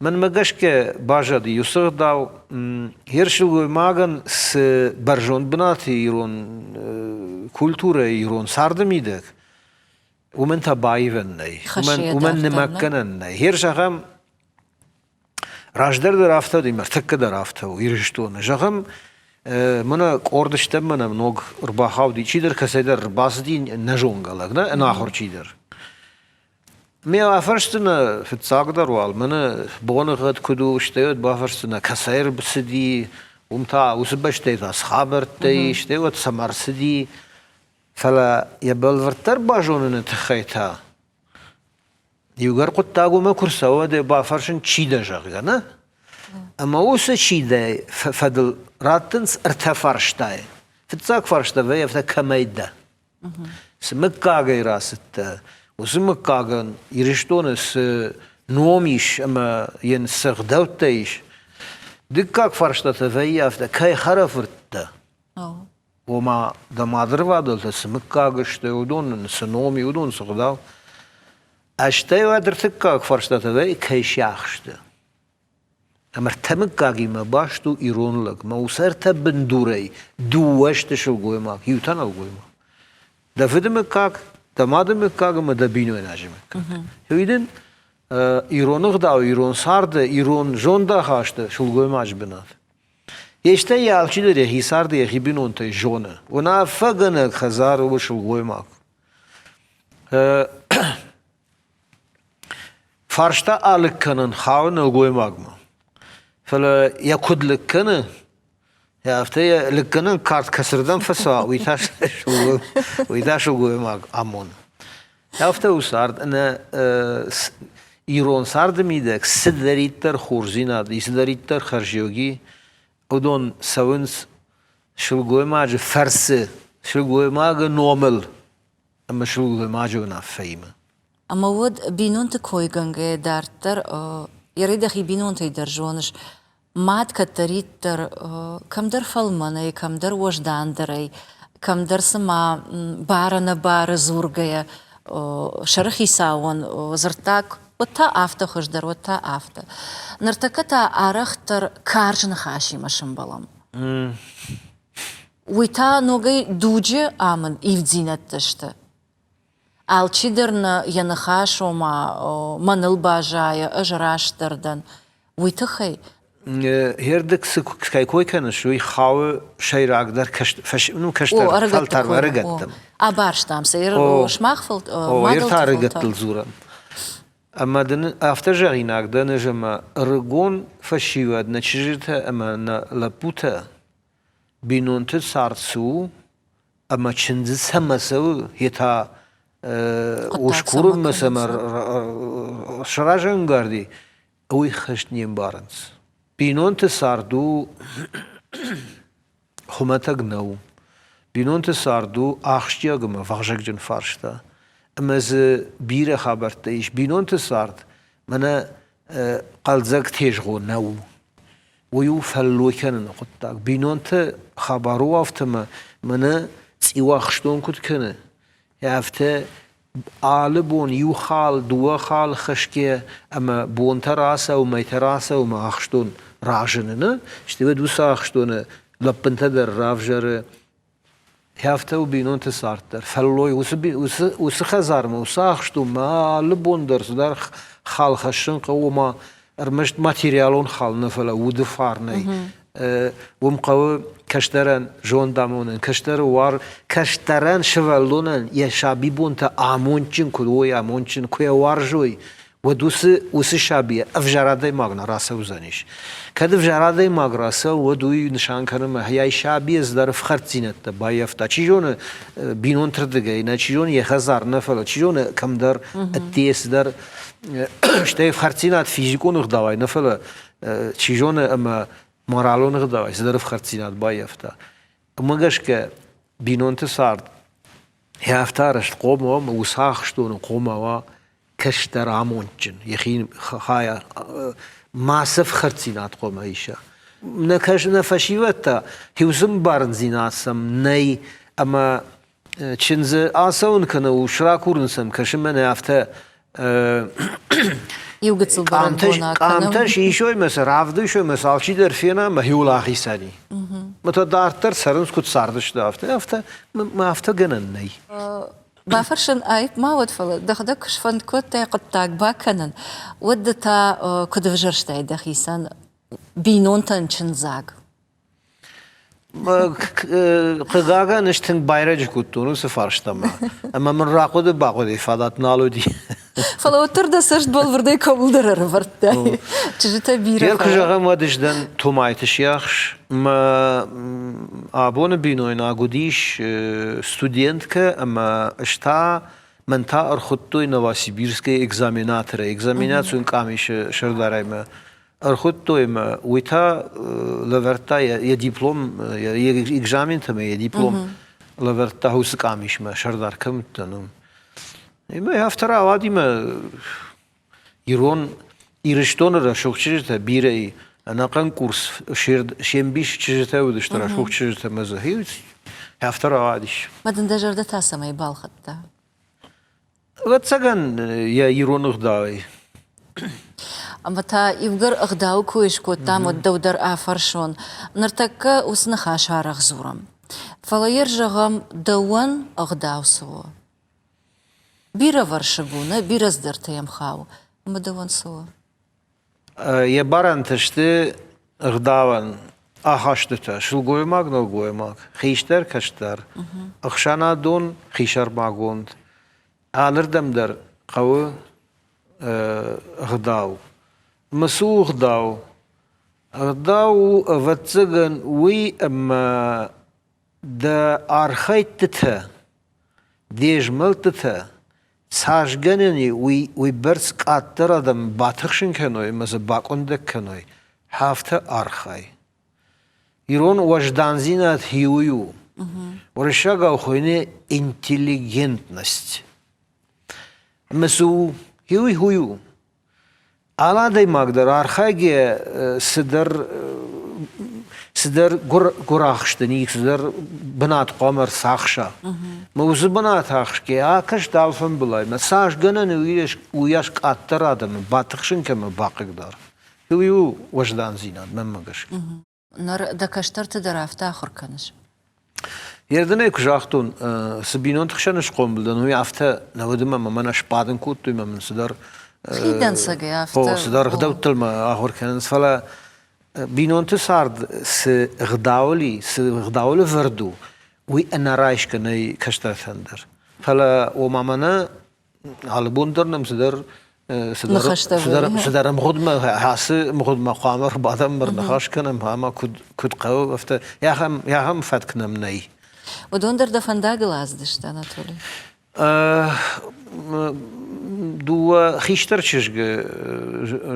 Мӕнмӕ гӕсгӕ баззади уыцы ӕгъдау, йе сылгоймагӕн цы бӕрзонд бынаты ирон культурӕйы, ирон царды мидӕг, уымӕн та баивӕн нӕй, уымӕн нымӕггӕнӕн нӕй. Хер зӕгъӕм, раздӕр дӕр афтӕ уыди, ӕртӕккӕ дӕр афтӕ у Ирыстоны. Зӕгъӕм, мӕнӕ къорд стӕм мӕнӕ ног ӕрбахауди, чидӕр кӕцӕйдӕр ӕрбацыди нӕзонгӕ лӕг, нӕ ӕнахуыр чидӕр. Ме афӕрсдзынӕ фыццагдӕр уал, мӕнӕ боныгъӕд куыд у, стӕй уӕд бафӕрсдзынӕ, кӕцӕй ӕрцыди, уым та уыцы бӕстӕйы та цы хабӕрттӕ ис, стӕй уӕд цӕмӕ ӕрцыди. Фӕлӕ йӕ бӕлвырддӕр базоныны тыххӕй та иугӕр хъуыддаг уымӕ куы рцӕуа, уӕд ӕй бафӕрсын, чи дӕ, зӕгъгӕ, нӕ? Ӕмӕ уыцы чи дӕ фӕдыл раттынц ӕртӕ фарстайы. Фыццаг фарста вӕййы афтӕ, кӕмӕй дӕ? Цы мыггагӕй рацыдтӕ, уыцы мыггагӕн Ирыстоны цы ном ис ӕмӕ йын цы ӕгъдӕуттӕ ис. Дыккаг фарстатӕ вӕййы афтӕ, кӕй хӕрӕфырт дӕ? Ома, дӕ мадырвадӕлтӕ цы мыггаг сты, уыдон ын цы ном и, уыдон цы гъдау. Ӕстӕй уӕд ӕртыккаг фарстатӕ вӕййы, кӕй сиахс дӕ? Ӕмӕ ӕртӕ мыггагимӕ баст у ирон лӕг. Мӕ уыцы ӕртӕ бындурӕй дыууӕ сты сылгоймаг, иу та нӕлгоймаг. Дӕ фыды мыггаг, дӕ мады мыггаг ӕмӕ дӕ бинойнаджы мыггаг. Уый дын ирон ӕгъдау, ирон царды, ирон зондахасты сылгоймаджы бынат. Естӕй йӕ алчидӕр йӕхи царды йӕхи бинонтӕй зоны. Уынаффӕгӕнӕг хӕдзары у сылгоймаг. Фарста алыг кӕнын хауы нӕлгоймагмӕ. Фӕлӕ йӕ куыд лыг кӕны, афтӕ йӕ лыггӕнӕн кард кӕцырдӕм фӕцӕуа, уый та уый та сылгоймаг амоны. Афтӕ у цард ӕнӕ ирон царды мидӕг цыдӕриддӕр хорздзинад и, цыдӕриддӕр хӕрзиуӕг и, уыдон цӕуынц сылгоймаджы фӕрцы, сылгоймагы номыл ӕмӕ сылгоймаджы уынаффӕимӕ. Ӕмӕ уӕд бинонты койгӕнгӕйӕ дарддӕр Ерӕй дӕхи бинонтӕй дӕр зоныс, мад кӕддӕриддӕр кӕмдӕр фӕлмӕнӕй, кӕмдӕр уӕздандӕрӕй, кӕмдӕр цыма бар-ӕнӕбары дзургӕйӕ. сӕрыхицауӕн дзырддаг, уӕд та афтӕ хуыздӕр, уӕд та афтӕ. Ныртӕккӕ та арӕхдӕр карз ныхасимӕ сӕмбӕлӕм. Уый та ногӕй дуджы амынд ивддзинӕдтӕ сты. Алчидӕр нӕ йӕ ныхас, ома, мӕныл баззайы, ӕз растдӕр дӕн, уый тыххӕй. Хердыг цы кӕй кой кӕныс, уый хауы сӕйрагдӕр ну, кӕстӕр фӕлтӕр ӕрыгӕттӕм. Абарстам сӕ, сымах мадӕлты ӕрыгӕттыл дзурӕм. Ӕмӕ дын афтӕ зӕгъинаг дӕн ӕз, ӕмӕ ӕрыгон фӕсивӕд, нӕ чызджытӕ ӕмӕ нӕ лӕппутӕ бинонты цард цы у, ӕмӕ чындзы цӕмӕ цӕуы, йе та ус курынмӕ цӕмӕ сразӕнгард и, уый хӕст не мбарынц. Бинонты цард у хуымӕтӕг нӕу. Бинонты цард у ахсджиаг ӕмӕ вазыгджын фарста. Ӕмӕ дзы бирӕ хабӕрттӕ ис. Бинонты цард мӕнӕ хъӕлдзӕг тезгъо нӕу. Уый у фӕллой кӕныны хъуыддаг. Бинонты хабар у афтӕ ӕмӕ мӕнӕ цъиуахстон куыд кӕны, афтӕ алы бон иу хал, дыууӕ хал хӕсгӕ ӕмӕ бонтӕ рацӕуы, мӕйтӕ рацӕуы ӕмӕ ахстон разыны, нӕ? Стӕй уӕд уыцы ахстоны лӕппынтӕ дӕр равзӕры. Афтӕ у бинонты цард дӕр. Фӕллой уыцы, уыцы, уыцы хӕдзармӕ, уыцы ахстонмӕ алы бон дӕр цыдӕр хал хӕссын хъӕуы, ома ӕрмӕст материалон хал нӕ, фӕлӕ уды фарнӕй. Уым хъӕуы кӕстӕрӕн зонд амонын, кӕстӕры уар, кӕстӕрӕн сывӕллонӕн йӕ сабибонтӕ амондджын куы уой, амондджын куы йӕ уарзой, уӕд уыцы, уыцы сабийӕ ӕвзӕр адӕймаг нӕ рацӕудзӕнис. Кӕд ӕвзӕр адӕймаг рацӕуы, уӕд уый нысан кӕны ӕмӕ йӕ сабийӕ цыдӕр ӕфхӕрддзинӕдтӕ баййӕфта. Чи зоны, бинонты рдыгӕй нӕ, чи зоны, йӕ хӕдзар нӕ, фӕлӕ чи зоны, кӕмдӕр ӕдде цыдӕр стӕй ӕфхӕрддзинад физикон ӕгъдауӕй нӕ, фӕлӕ чи зоны ӕмӕ моралон ӕгъдауӕй цыдӕр ӕфхӕрддзинад баййӕфта. Уымӕ гӕсгӕ бинонты цард афтӕ арӕзт хъом уа ӕмӕ уыцы ахстоны хъом уа кӕстӕр амондджын, йӕхи хайа мацы ӕфхӕрддзинад хъуамӕ иса. Нӕ, нӕ фӕсивӕд та хиусы ӕмбарындзинад сӕм нӕй ӕмӕ чындзы ацӕуын кӕнӕ ус ракурын сӕм кӕсы мӕнӕ афтӕ Иу гыццыл бӕрӕгбонаг къамтӕ сисой мӕ сӕ равдисой мӕ сӕ алчидӕр фена мӕ хиуыл ахицӕни. Мӕ та дарддӕр цӕрынц куыд цардысты афтӕ, афтӕ мӕ афтӕ гӕнӕн нӕй. Бафӕрсын аипп ма уӕд, фӕлӕ дӕхӕдӕг куы сфӕнд кодтай хъуыддаг бакӕнын, уӕд ды та куыд ӕвзӕрстай дӕхицӕн бинонтӕн чындзаг? Хъыгагӕн, ӕз тынг байрӕджы кодтон уыцы фарстамӕ, ӕмӕ мын рахъуыды бахъуыдыйы фадат нал уыди. Фӕлӕ уӕддӕр дӕ цӕст бӕлвырдӕй кӕуылдӕр ӕрӕвӕрдтай. Чызджытӕ бирӕ. Йе куы зӕгъӕм, уӕд ӕз дӕн Томайты сиахс. Мӕ абоны бинойнаг уыдис студенткӕ ӕмӕ ӕз та мӕн та ӕрхуыдтой Новосибирскӕй экзаменаторӕй, экзаменацион къамисы сӕрдарӕй мӕ ӕрхуыдтой мӕ, уый та лӕвӕрдта йӕ диплом, йӕ экзаментӕ ӕмӕ йӕ диплом лӕвӕрдта уыцы къамисмӕ, сӕрдар кӕм уыдтӕн, уым. Ӕмӕ афтӕ рауади мӕ ирон Ирыстоны рӕсугъд чызджытӕ бирӕ и. Ӕнӕхъӕн курс се мбис чызджытӕ уыдысты, рӕсугъд чызджытӕ мӕ дзы афтӕ рауадис. Мӕ дын дӕ зӕрдӕ та цӕмӕй балхӕдта? Ӕвӕццӕгӕн, йӕ ирон ӕгъдауӕй. Ӕмӕ та иугӕр ӕгъдауы кой скодтам, уӕд дӕу дӕр афӕрсон. Ныртӕккӕ уыцы ныхас арӕх дзурӕм. Фӕлӕ йӕ зӕгъӕм, дӕуӕн ӕгъдау цы у? Бирӕвӕрсыг у, нӕ бирӕ цыдӕртӕ йӕм хауы. Ӕмӕ дӕуӕн цы у? Йӕ барӕнтӕ сты ӕгъдауӕн ахастытӕ сылгоймаг-нӕлгоймаг, хистӕр-кӕстӕр, ӕхсӕнадон, хисӕрмагонд. Алырдӕм дӕр хъӕуы ӕгъдау. Ӕмӕ цы у ӕгъдау? Ӕгъдау у, ӕвӕццӕгӕн, уый, ӕмӕ дӕ архӕйдтытӕ, де змӕлдтытӕ Цас гӕнӕн и, уый уыйбӕрц къаддӕр адӕм батыхсын кӕной ӕмӕ дзы бакъуындӕг кӕной, афтӕ архай. Ирон уӕздандзинад хиуый у. Уырыссагау хуыйны интеллигентность. Ӕмӕ цы у? Хиуый хуый у. Алы адӕймаг дӕр архайгӕ цыдӕр. Цыдӕр гуырахст ын и, цыдӕр бынат хъуамӕ ӕрцахса. Мӕ уыцы бынат ахсгӕ акӕс алфӕмбылай, мӕ цас гӕнӕн уыйас къаддӕр адӕмы батыхсын кӕмӕ бахъыгдар. Уый у уӕздандзинад, мӕнмӕ гӕсгӕ. Ныр дӕ кӕстӕрты дӕр афтӕ ахуыр кӕныс? Ердынӕй куы загътон, цы бинонты хсӕн схъомыл дӕн, уый афтӕ нӕ уыд ӕмӕ мӕ мӕнӕ сбадын кодтой ӕмӕ мын цыдӕр Хидӕнцӕгӕй афтӕ. Цыдӕр ӕгъдӕуттыл мӕ ахуыр кӕнынц, фӕлӕ бинонты цард цы ӕгъдауыл и, цы ӕгъдауыл ӕвӕрд у, уый ӕнӕрайсгӕ нӕй кӕстӕртӕн дӕр. Фӕлӕ ома мӕнӕ алы бон дӕр нӕм цыдӕр цыдӕр ӕмгъуыдмӕ ацы ӕмгъуыдмӕ хъуамӕ ӕрбадӕм ӕрныхас кӕнӕм ӕмӕ куыд куыд хъӕуы, афтӕ ахӕм ахӕм фӕтк нӕм нӕй. Уыдон дӕр дӕ фӕндагыл ацыдысты, Анатолий? Дыууӕ хистӕр чызгы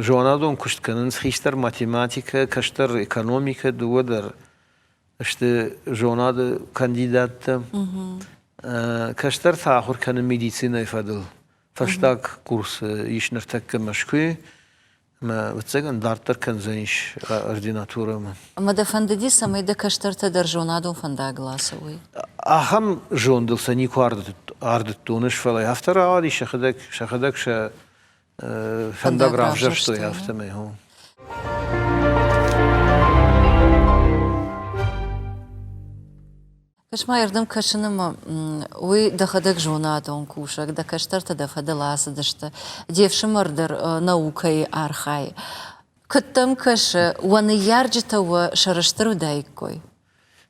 зонадон куыст кӕнынц, хистӕр математикӕ, кӕстӕр экономикӕ, дыууӕ дӕр сты зонады кандидаттӕ. Кӕстӕр та ахуыр кӕны медицинӕйы фӕдыл. Фӕстаг курсы ис ныртӕккӕ Мӕскуыйы. Ӕмӕ, ӕвӕццӕгӕн, дарддӕр кӕндзӕнис ординатурӕмӕ. Ӕмӕ дӕ фӕндыди, цӕмӕй дӕ кӕстӕртӕ дӕр зонадон фӕндагыл ацӕуой? Ахӕм зондыл сӕ никуы ардыдтон ӕз, фӕлӕ афтӕ рауади, сӕхӕдӕг, сӕхӕдӕг сӕ фӕндаг равзӕрстой, афтӕмӕй. Кӕс-ма, ардӕм кӕсын ӕмӕ уый дӕхӕдӕг зонадон кусӕг, дӕ кӕстӕртӕ дӕ фӕдыл ацыдысты, де фсымӕр дӕр наукӕйы архайы. Куыд дӕм кӕсы, уӕ ныййарджытӕ уӕ сӕрыстыр уыдаиккой?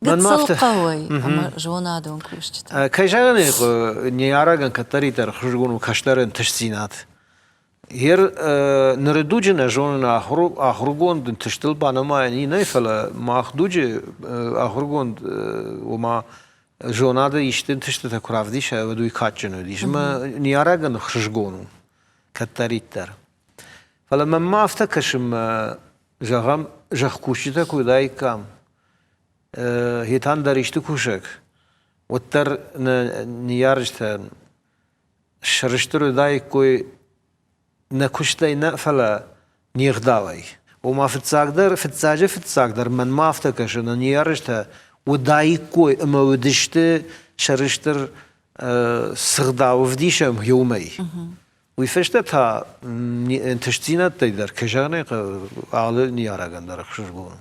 Гыццыл хъӕуӕй ӕмӕ зонадон кусджытӕ. Кӕй зӕгъын ӕй хъӕуы, ныййарӕгӕн кӕддӕриддӕр ӕхсызгон у кӕстӕры ӕнтыстдзинад. Ер ныры дуджы нӕ зонын ахуыргонд ӕнтыстыл банымайӕн и нӕй, фӕлӕ мах дуджы ахуыргонд, ома зонады исты ӕнтыстытӕ куы равдиса, уӕд уый кадджын уыдис. Ӕмӕ ныййарӕгӕн ӕхсызгон у кӕддӕриддӕр. Фӕлӕ мӕнмӕ афтӕ кӕсы, мӕ, зӕгъӕм, зӕхкусджытӕ куы уыдаиккам, хетӕн дӕр исты кусӕг, уӕддӕр нӕ ныййарджытӕн сӕрыстыр уыдаиккой нӕ куыстӕй нӕ, фӕлӕ не гъдауӕй. Ома фыццагдӕр, фыццаджы фыццагдӕр мӕнмӕ афтӕ кӕсы, нӕ ныййарджытӕ уыдаиккой ӕмӕ уыдысты сӕрыстыр цы гъдау ӕвдисӕм, уымӕй. Уый фӕстӕ та ӕнтыстдзинӕдтӕй дӕр, кӕй зӕгъын ӕй хъӕуы, алы ныййарӕгӕн дӕр ӕхсызгон у.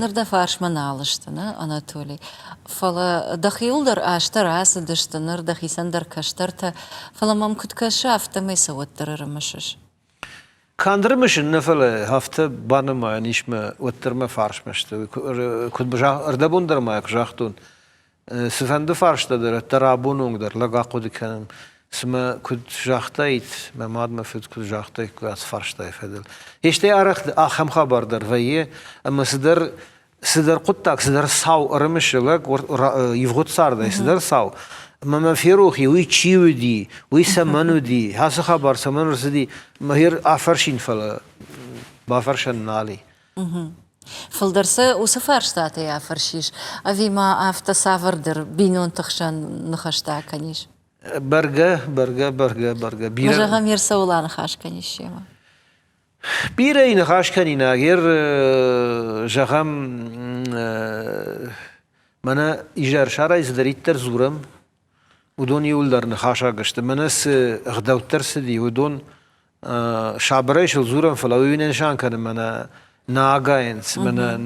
Ныр дӕ фарсмӕ нал сты, нӕ, Анатолий? Фӕлӕ дӕхиуыл дӕр азтӕ рацыдысты, ныр дӕхицӕн дӕр кӕстӕртӕ. Фӕлӕ мӕм куыд кӕсы, афтӕмӕй сӕ уӕддӕр ӕрымысыс. Канд ӕрымысын нӕ, фӕлӕ афтӕ банымайӕн ис мӕ уӕддӕр мӕ фарсмӕ сты. Куыд ӕрдӕбон дӕр ма куы загътон, Цыфӕнды фарста дӕр, ӕддӕр абоны онг дӕр лӕг ахъуыды кӕнын, цымӕ куыд загътаид, мӕ мад, мӕ фыд куыд загътаиккой ацы фарстайы фӕдыл. Стӕй арӕх ахӕм хабар дӕр вӕййы, ӕмӕ цыдӕр цыдӕр хъуыддаг, цыдӕр цау ӕрымысы лӕг ивгъуыд цардӕй цыдӕр цау, ӕмӕ мӕ ферох и, уый чи уыди, уый цӕмӕн уыди, ацы хабар цӕмӕн ӕрцыди, мӕ афӕрсин, фӕлӕ бафӕрсӕн нал и. Фылдӕр сӕ уыцы фарстатӕй афӕрсис, ӕви ма афтӕ цавӕрдӕр бинонты хсӕн ныхӕстӕ кӕнис? Бӕргӕ, бӕргӕ, бӕргӕ, бӕргӕ. Бирӕ... Зӕгъӕм, ер цӕуыл аныхас кӕнис семӕ? Бирӕ ныхас кӕнинаг, ер, зӕгъӕм, мӕнӕ изӕрсарӕй цыдӕриддӕр дзурӕм, уыдон иуылдӕр ныхасаг сты. Мӕнӕ цы ӕгъдӕуттӕ рцыди, уыдон сабырӕй сыл дзурӕм, фӕлӕ уый нӕ нысан кӕны мӕнӕ нӕ агайынц, мӕнӕ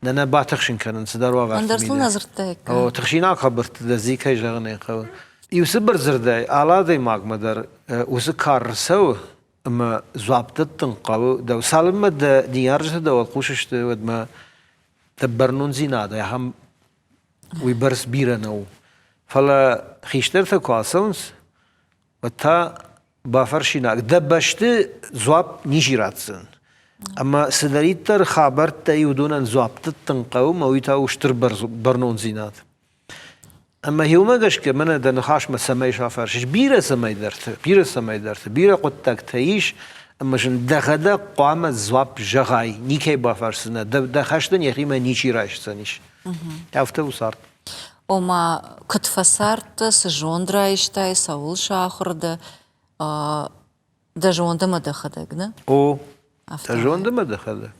нӕ нӕ батыхсын кӕнын цыдӕр уавӕрты. Ӕндӕр сыл нӕ дзырдтаиккам. О, тыхсинаг хабӕртты дӕр зи кӕй зӕгъын ӕй хъӕуы. Иу цыбыр дзырдӕй, алы адӕймагмӕ дӕр уыцы кар рцӕуы, ӕмӕ дзуапп дӕттын хъӕуы дӕу. Цалынмӕ дӕ ныййарджытӕ дӕ уӕлхъус сты, уӕдмӕ дӕ бӕрнондзинад ахӕм уыйбӕрц бирӕ нӕу. Фӕлӕ хистӕртӕ куы ацӕуынц, уӕд та бафӕрсинаг, дӕ бӕсты дзуапп ничи ратдзӕн. Ӕмӕ цыдӕриддӕр хабӕрттӕй уыдонӕн дзуапп дӕттын хъӕуы, ӕмӕ уый та у стыр бӕрнондзинад. Ӕмӕ иумӕ гӕсгӕ мӕнӕ дӕ ныхасмӕ цӕмӕй сафӕрсис, бирӕ цӕмӕйдӕрты, бирӕ цӕмӕйдӕрты, бирӕ хъуыддӕгтӕ ис, ӕмӕ сын дӕхӕдӕг хъуамӕ дзуапп зӕгъай, никӕй бафӕрсдзынӕ, дӕ хӕс дын йӕхимӕ ничи райсдзӕнис. Афтӕ у цард. Ома, куыд фӕцардтӕ, цы зонд райстай, цӕуыл сахуыр дӕ, дӕ зонд ӕмӕ дӕхӕдӕг, нӕ? О, дӕ зонд ӕмӕ дӕхӕдӕг.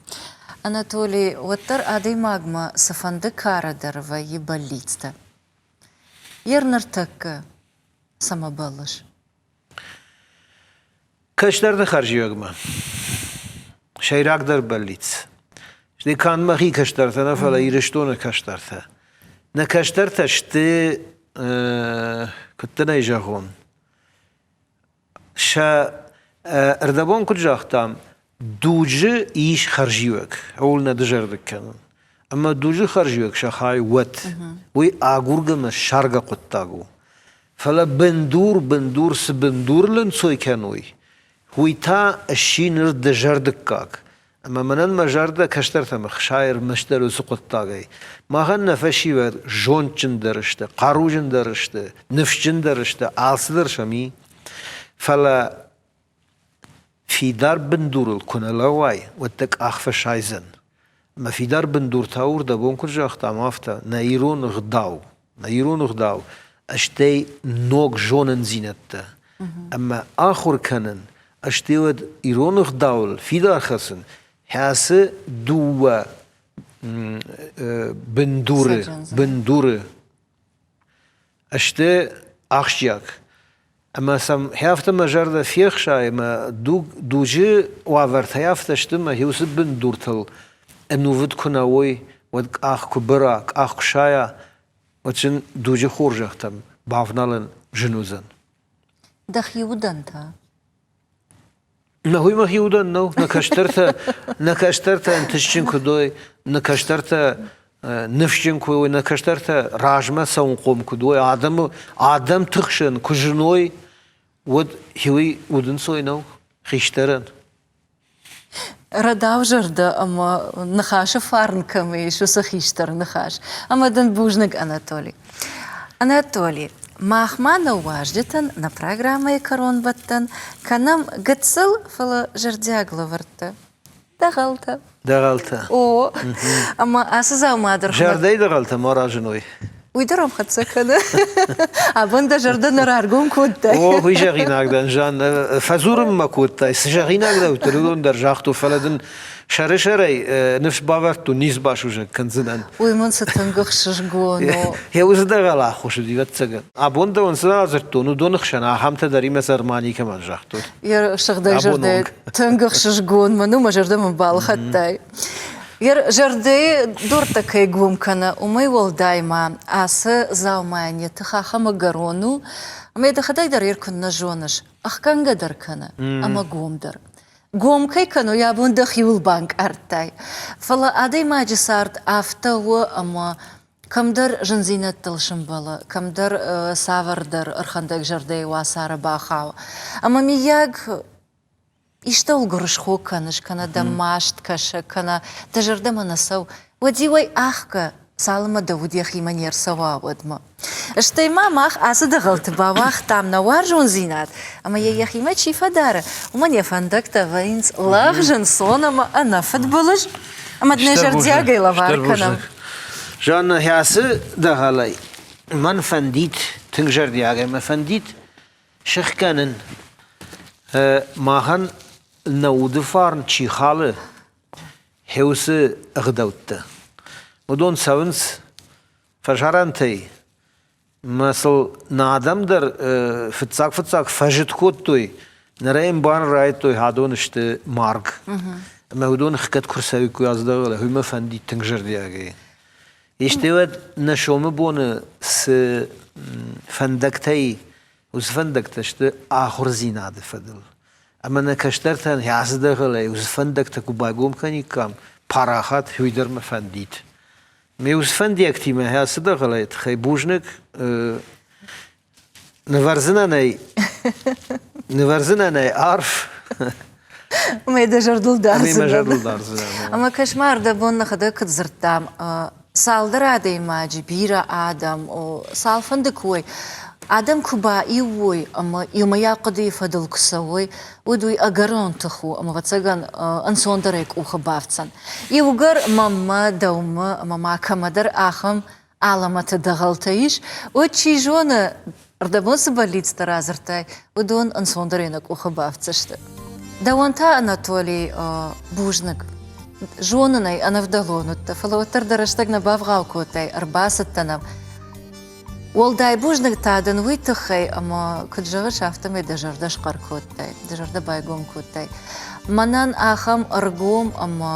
Анатолий, уӕддӕр адӕймагмӕ цыфӕнды кары дӕр вӕййы бӕллицтӕ. Йе рныртӕккӕ цӕмӕ бӕллыс? Кӕстӕрты хӕрзиуӕгмӕ. Сӕйрагдӕр бӕллиц. Стӕй канд мӕхи кӕстӕртӕ нӕ, фӕлӕ Ирыстоны кӕстӕртӕ. Нӕ кӕстӕртӕ сты, куыд дын ӕй зӕгъон, сӕ ӕрдӕбон куыд загътам, дуджы ис хӕрзиуӕг, ууыл нӕ дызӕрдыг кӕнын. Ӕмӕ дуджы хӕрзиуӕг сӕ хай уӕд. Уый агургӕ мӕ ссаргӕ хъуыддаг у. Фӕлӕ бындур, бындур цы бындурыл ӕнцой кӕной, уый та сси ныр дызӕрдыггаг. Ӕмӕ мӕнӕн мӕ зӕрдӕ кӕстӕртӕм ӕхсайы ӕрмӕстдӕр уыцы хъуыддагӕй. Махӕн нӕ фӕсивӕд зондджындӕр сты, хъаруджындӕр сты, ныфсджындӕр сты, алцыдӕр сӕм и. Фӕлӕ фидар бындурыл куы нӕ лӕууай, уӕд дӕ къах фӕсайдзӕн. Мӕ фидар бындур та у, дӕ бон куыд загътам, афтӕ, нӕ ирон ӕгъдау, нӕ ирон ӕгъдау, стӕй ног зонындзинӕдтӕ ӕмӕ ахуыр кӕнын, стӕй уӕд ирон ӕгъдауыл фидар хӕцын, хӕцы дыууӕ бындуры, бындуры сты ахсджиаг. Ӕмӕ сӕм афтӕ мӕ зӕрдӕ фехсайы, мӕ дуг, дуджы уавӕртӕй афтӕ сты, мӕ уыцы бындуртыл ӕнувыд куы нӕ уой, уӕд къах куы быра, къах куы сайа, уӕд сын дуджы хорзӕхтӕм бавналын зын уыдзӕн. Дӕхи удӕн та? Нӕ уый мӕхи удӕн нӕу. Нӕ кӕстӕртӕ, нӕ кӕстӕртӕ ӕнтыстджын куыд уой, нӕ кӕстӕртӕ ныфсджын куы уой, нӕ кӕстӕртӕ размӕ цӕуынхъом куыд уой, адӕмы адӕмты хсӕн куы зыной, уӕд уый удӕнцой нӕу хистӕрӕн. Рӕдау зӕрдӕ ӕмӕ ныхасы фарн кӕм ис, уыцы хистӕр ныхас. Ӕмӕ дын бузныг, Анатоли. Анатоли, мах ма нӕ уазджытӕн нӕ программӕйы кӕронбӕттӕн кӕнӕм гыццыл, фӕлӕ зӕрдиаг лӕвӕрттӕ. Дӕгъӕлтӕ. Дӕгъӕлтӕ. О, ӕмӕ ацы дзаума дӕр... Зӕрдӕйы дӕгъӕлтӕ ма разыной. Уый дӕр ӕм хӕццӕ кӕны. Абон дӕ зӕрдӕ нӕ раргом кодтай. О, уый зӕгъинаг дӕн, Жанна. Фӕдзурын мӕ кодтай. Цы зӕгъинаг дӕ уыдтӕн, уыдон дӕр загътон, фӕлӕ дын сӕрысӕрӕй ныфс бавӕрдтон, низ басусӕг кӕндзынӕн. Уый мын цы тынг ӕхсызгон у. Йӕ уыцы дӕгъӕл ӕххуыс уыди, ӕвӕццӕгӕн. Абон дӕуӕн цы радзырдтон, уыдоны хсӕн ахӕмтӕ дӕр имӕ сӕрмӕ никӕмӕн загътон. Йӕ сыгъдӕг зӕрдӕ тынг ӕхсызгон мын у, мӕ зӕрдӕ мын балхӕдтай. Йӕ зӕрдӕйы дуртӕ кӕй гом кӕны, уымӕй уӕлдай ма ацы дзаумайӕн йӕ тых ахӕм ӕгӕрон у, ӕмӕ йӕ дӕхӕдӕг дӕр куыннӕ зоныс, ӕхгӕнгӕ дӕр кӕны ӕмӕ гом дӕр. Гом кӕй кӕны, уый абон дӕхиуыл банкъардтай. Фӕлӕ адӕймаджы цард афтӕ у, ӕмӕ кӕмдӕр зындзинӕдтыл сымбӕлы, кӕмдӕр цавӕрдӕр ӕрхӕндӕг зӕрдӕйы уацары бахауы. Ӕмӕ миййаг истӕуыл гуырысхо кӕныс, кӕнӕ дӕ маст кӕсы, кӕнӕ дӕ зӕрдӕмӕ нӕ цӕуы, уӕд-иу ӕй ӕхгӕ, цалынмӕ дӕ уд йӕхимӕ не рцӕуа, уӕдмӕ. Стӕй ма мах ацы дӕгъӕлты бауагътам нӕ уарзондзинад, ӕмӕ йӕ йӕхимӕ чи фӕдары, уымӕн йӕ фӕндӕгтӕ вӕййынц лӕгъз, ӕнцон ӕмӕ ӕнӕфыдбылыз, ӕмӕ дын зӕрдиагӕй лӕвар кӕнӕм. Жанна, ацы дӕгъӕлӕй мӕн фӕндид, тынг зӕрдиагӕй мӕ фӕндид сыхгӕнын. Махӕн нӕ уды фарн чи халы, уыцы ӕгъдӕуттӕ. Уыдон цӕуынц фӕсарӕнтӕй мӕ сыл нӕ адӕм дӕр фыццаг-фыццаг фӕзыд кодтой, ныр ӕй ӕмбарын райдыдтой, адон сты марг. Ӕмӕ уыдон хгӕд куы рцӕуиккой аздӕгъӕлы, уый мӕ фӕндид тынг зӕрдиагӕй. Исты уӕд нӕ сомы боны цы фӕндӕгтӕй, уыцы фӕндӕгтӕ сты ахуырдзинады фӕдыл. Ӕмӕ нӕ кӕстӕртӕн ацы дӕгъӕлӕй уыцы фӕндӕгтӕ куы байгом кӕниккам, парахат, уый дӕр мӕ фӕндид. Ме уыцы фӕндиӕгтимӕ ацы дӕгъӕлӕй тыххӕй бузныг. Нывӕрдзынӕн ӕй, нывӕрдзынӕн ӕй арф. Ӕмӕ дӕ зӕрдыл дардзынӕн. Ӕмӕ мӕ зӕрдыл дардзынӕн. Ӕмӕ кӕс-ма, ӕрдӕбон нӕхӕдӕг куыд дзырдтам, цалдӕр адӕймаджы, бирӕ адӕм, цалфӕнды куы уой, адӕм куы баиу уой ӕмӕ иумӕйаг хъуыдыйы фӕдыл куы цӕуой, уӕд уый ӕгӕрон тых у ӕмӕ, ӕвӕццӕгӕн, ӕнцондӕрӕй къухы бафтдзӕн. Иугӕр мӕнмӕ, дӕумӕ ӕмӕ ма кӕмӕдӕр ахӕм алӕмӕты дӕгъӕлтӕ ис, уӕд, чи зоны, ӕрдӕбон цы бӕллицтӕ радзырдтай, уыдон ӕнцондӕрӕй нӕ къухы бафтдзысты. Дӕуӕн та, Анатолий, бузныг. Зонын ӕй, ӕнӕвдӕлон уыдтӕ, фӕлӕ уӕддӕр дӕ рӕстӕг нӕ бавгъау кодтай, ӕрбацыдтӕ нӕм. Уӕлдай бузныг та дын уый тыххӕй, ӕмӕ, куыд зӕгъыс, афтӕмӕй дӕ зӕрдӕ схъӕр кодтай, дӕ зӕрдӕ байгом кодтай. Мӕнӕн ахӕм ӕргом ӕмӕ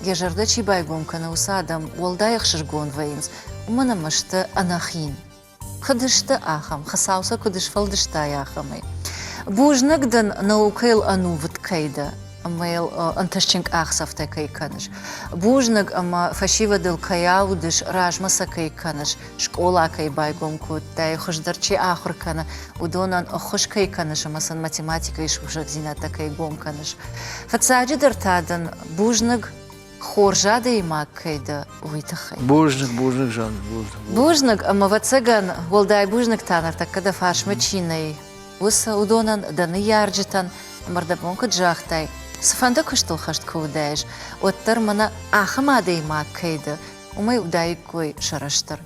йӕ зӕрдӕ чи байгом кӕны, уыцы адӕм уӕлдай ӕхсызгон вӕййынц, уымӕн ӕмӕ сты ӕнӕхин. Куыд сты ахӕм, Хуыцау сӕ куыд сфӕлдыста ахӕмӕй. Бузныг дын, наукӕйыл ӕнувыд кӕй дӕ ӕмӕ йыл ӕнтыстджын къахдзӕфтӕ кӕй кӕныс. Бузныг ӕмӕ фӕсивӕдыл кӕй аудыс, размӕ сӕ кӕй кӕныс, скъола кӕй байгом кодтай, хуыздӕр чи ахуыр кӕны, уыдонӕн ӕххуыс кӕй кӕныс ӕмӕ сын математикӕйы сусӕгдзинӕдтӕ кӕй гом кӕныс. Фыццаджыдӕр та дын бузныг хорз адӕймаг кӕй дӕ, уый тыххӕй. Бузныг, бузныг, Жанна, бузныг. Бузныг, ӕмӕ ӕвӕццӕгӕн, уӕлдай бузныг та ныртӕккӕ дӕ фарсмӕ чи нӕй, уыцы уыдонӕн, дӕ ныййарджытӕн, ӕмӕ рдӕбон куыд загътай, цыфӕнды куыстыл хӕст куы уыдаис, уӕддӕр мӕнӕ ахӕм адӕймаг кӕй дӕ, уымӕй уыдаиккой сӕрыстыр.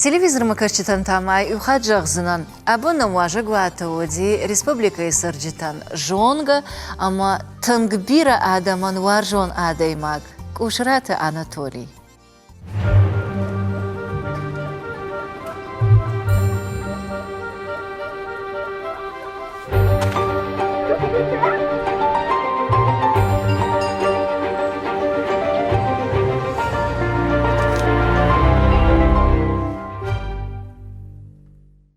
Телевизормӕ кӕсджытӕн та ма иу хатт зӕгъдзынӕн, абон нӕм уазӕгуаты уыди республикӕйы цӕрджытӕн зонгӕ ӕмӕ тынг бирӕ адӕмӕн уарзон адӕймаг Къусраты Анатолий. Thank you.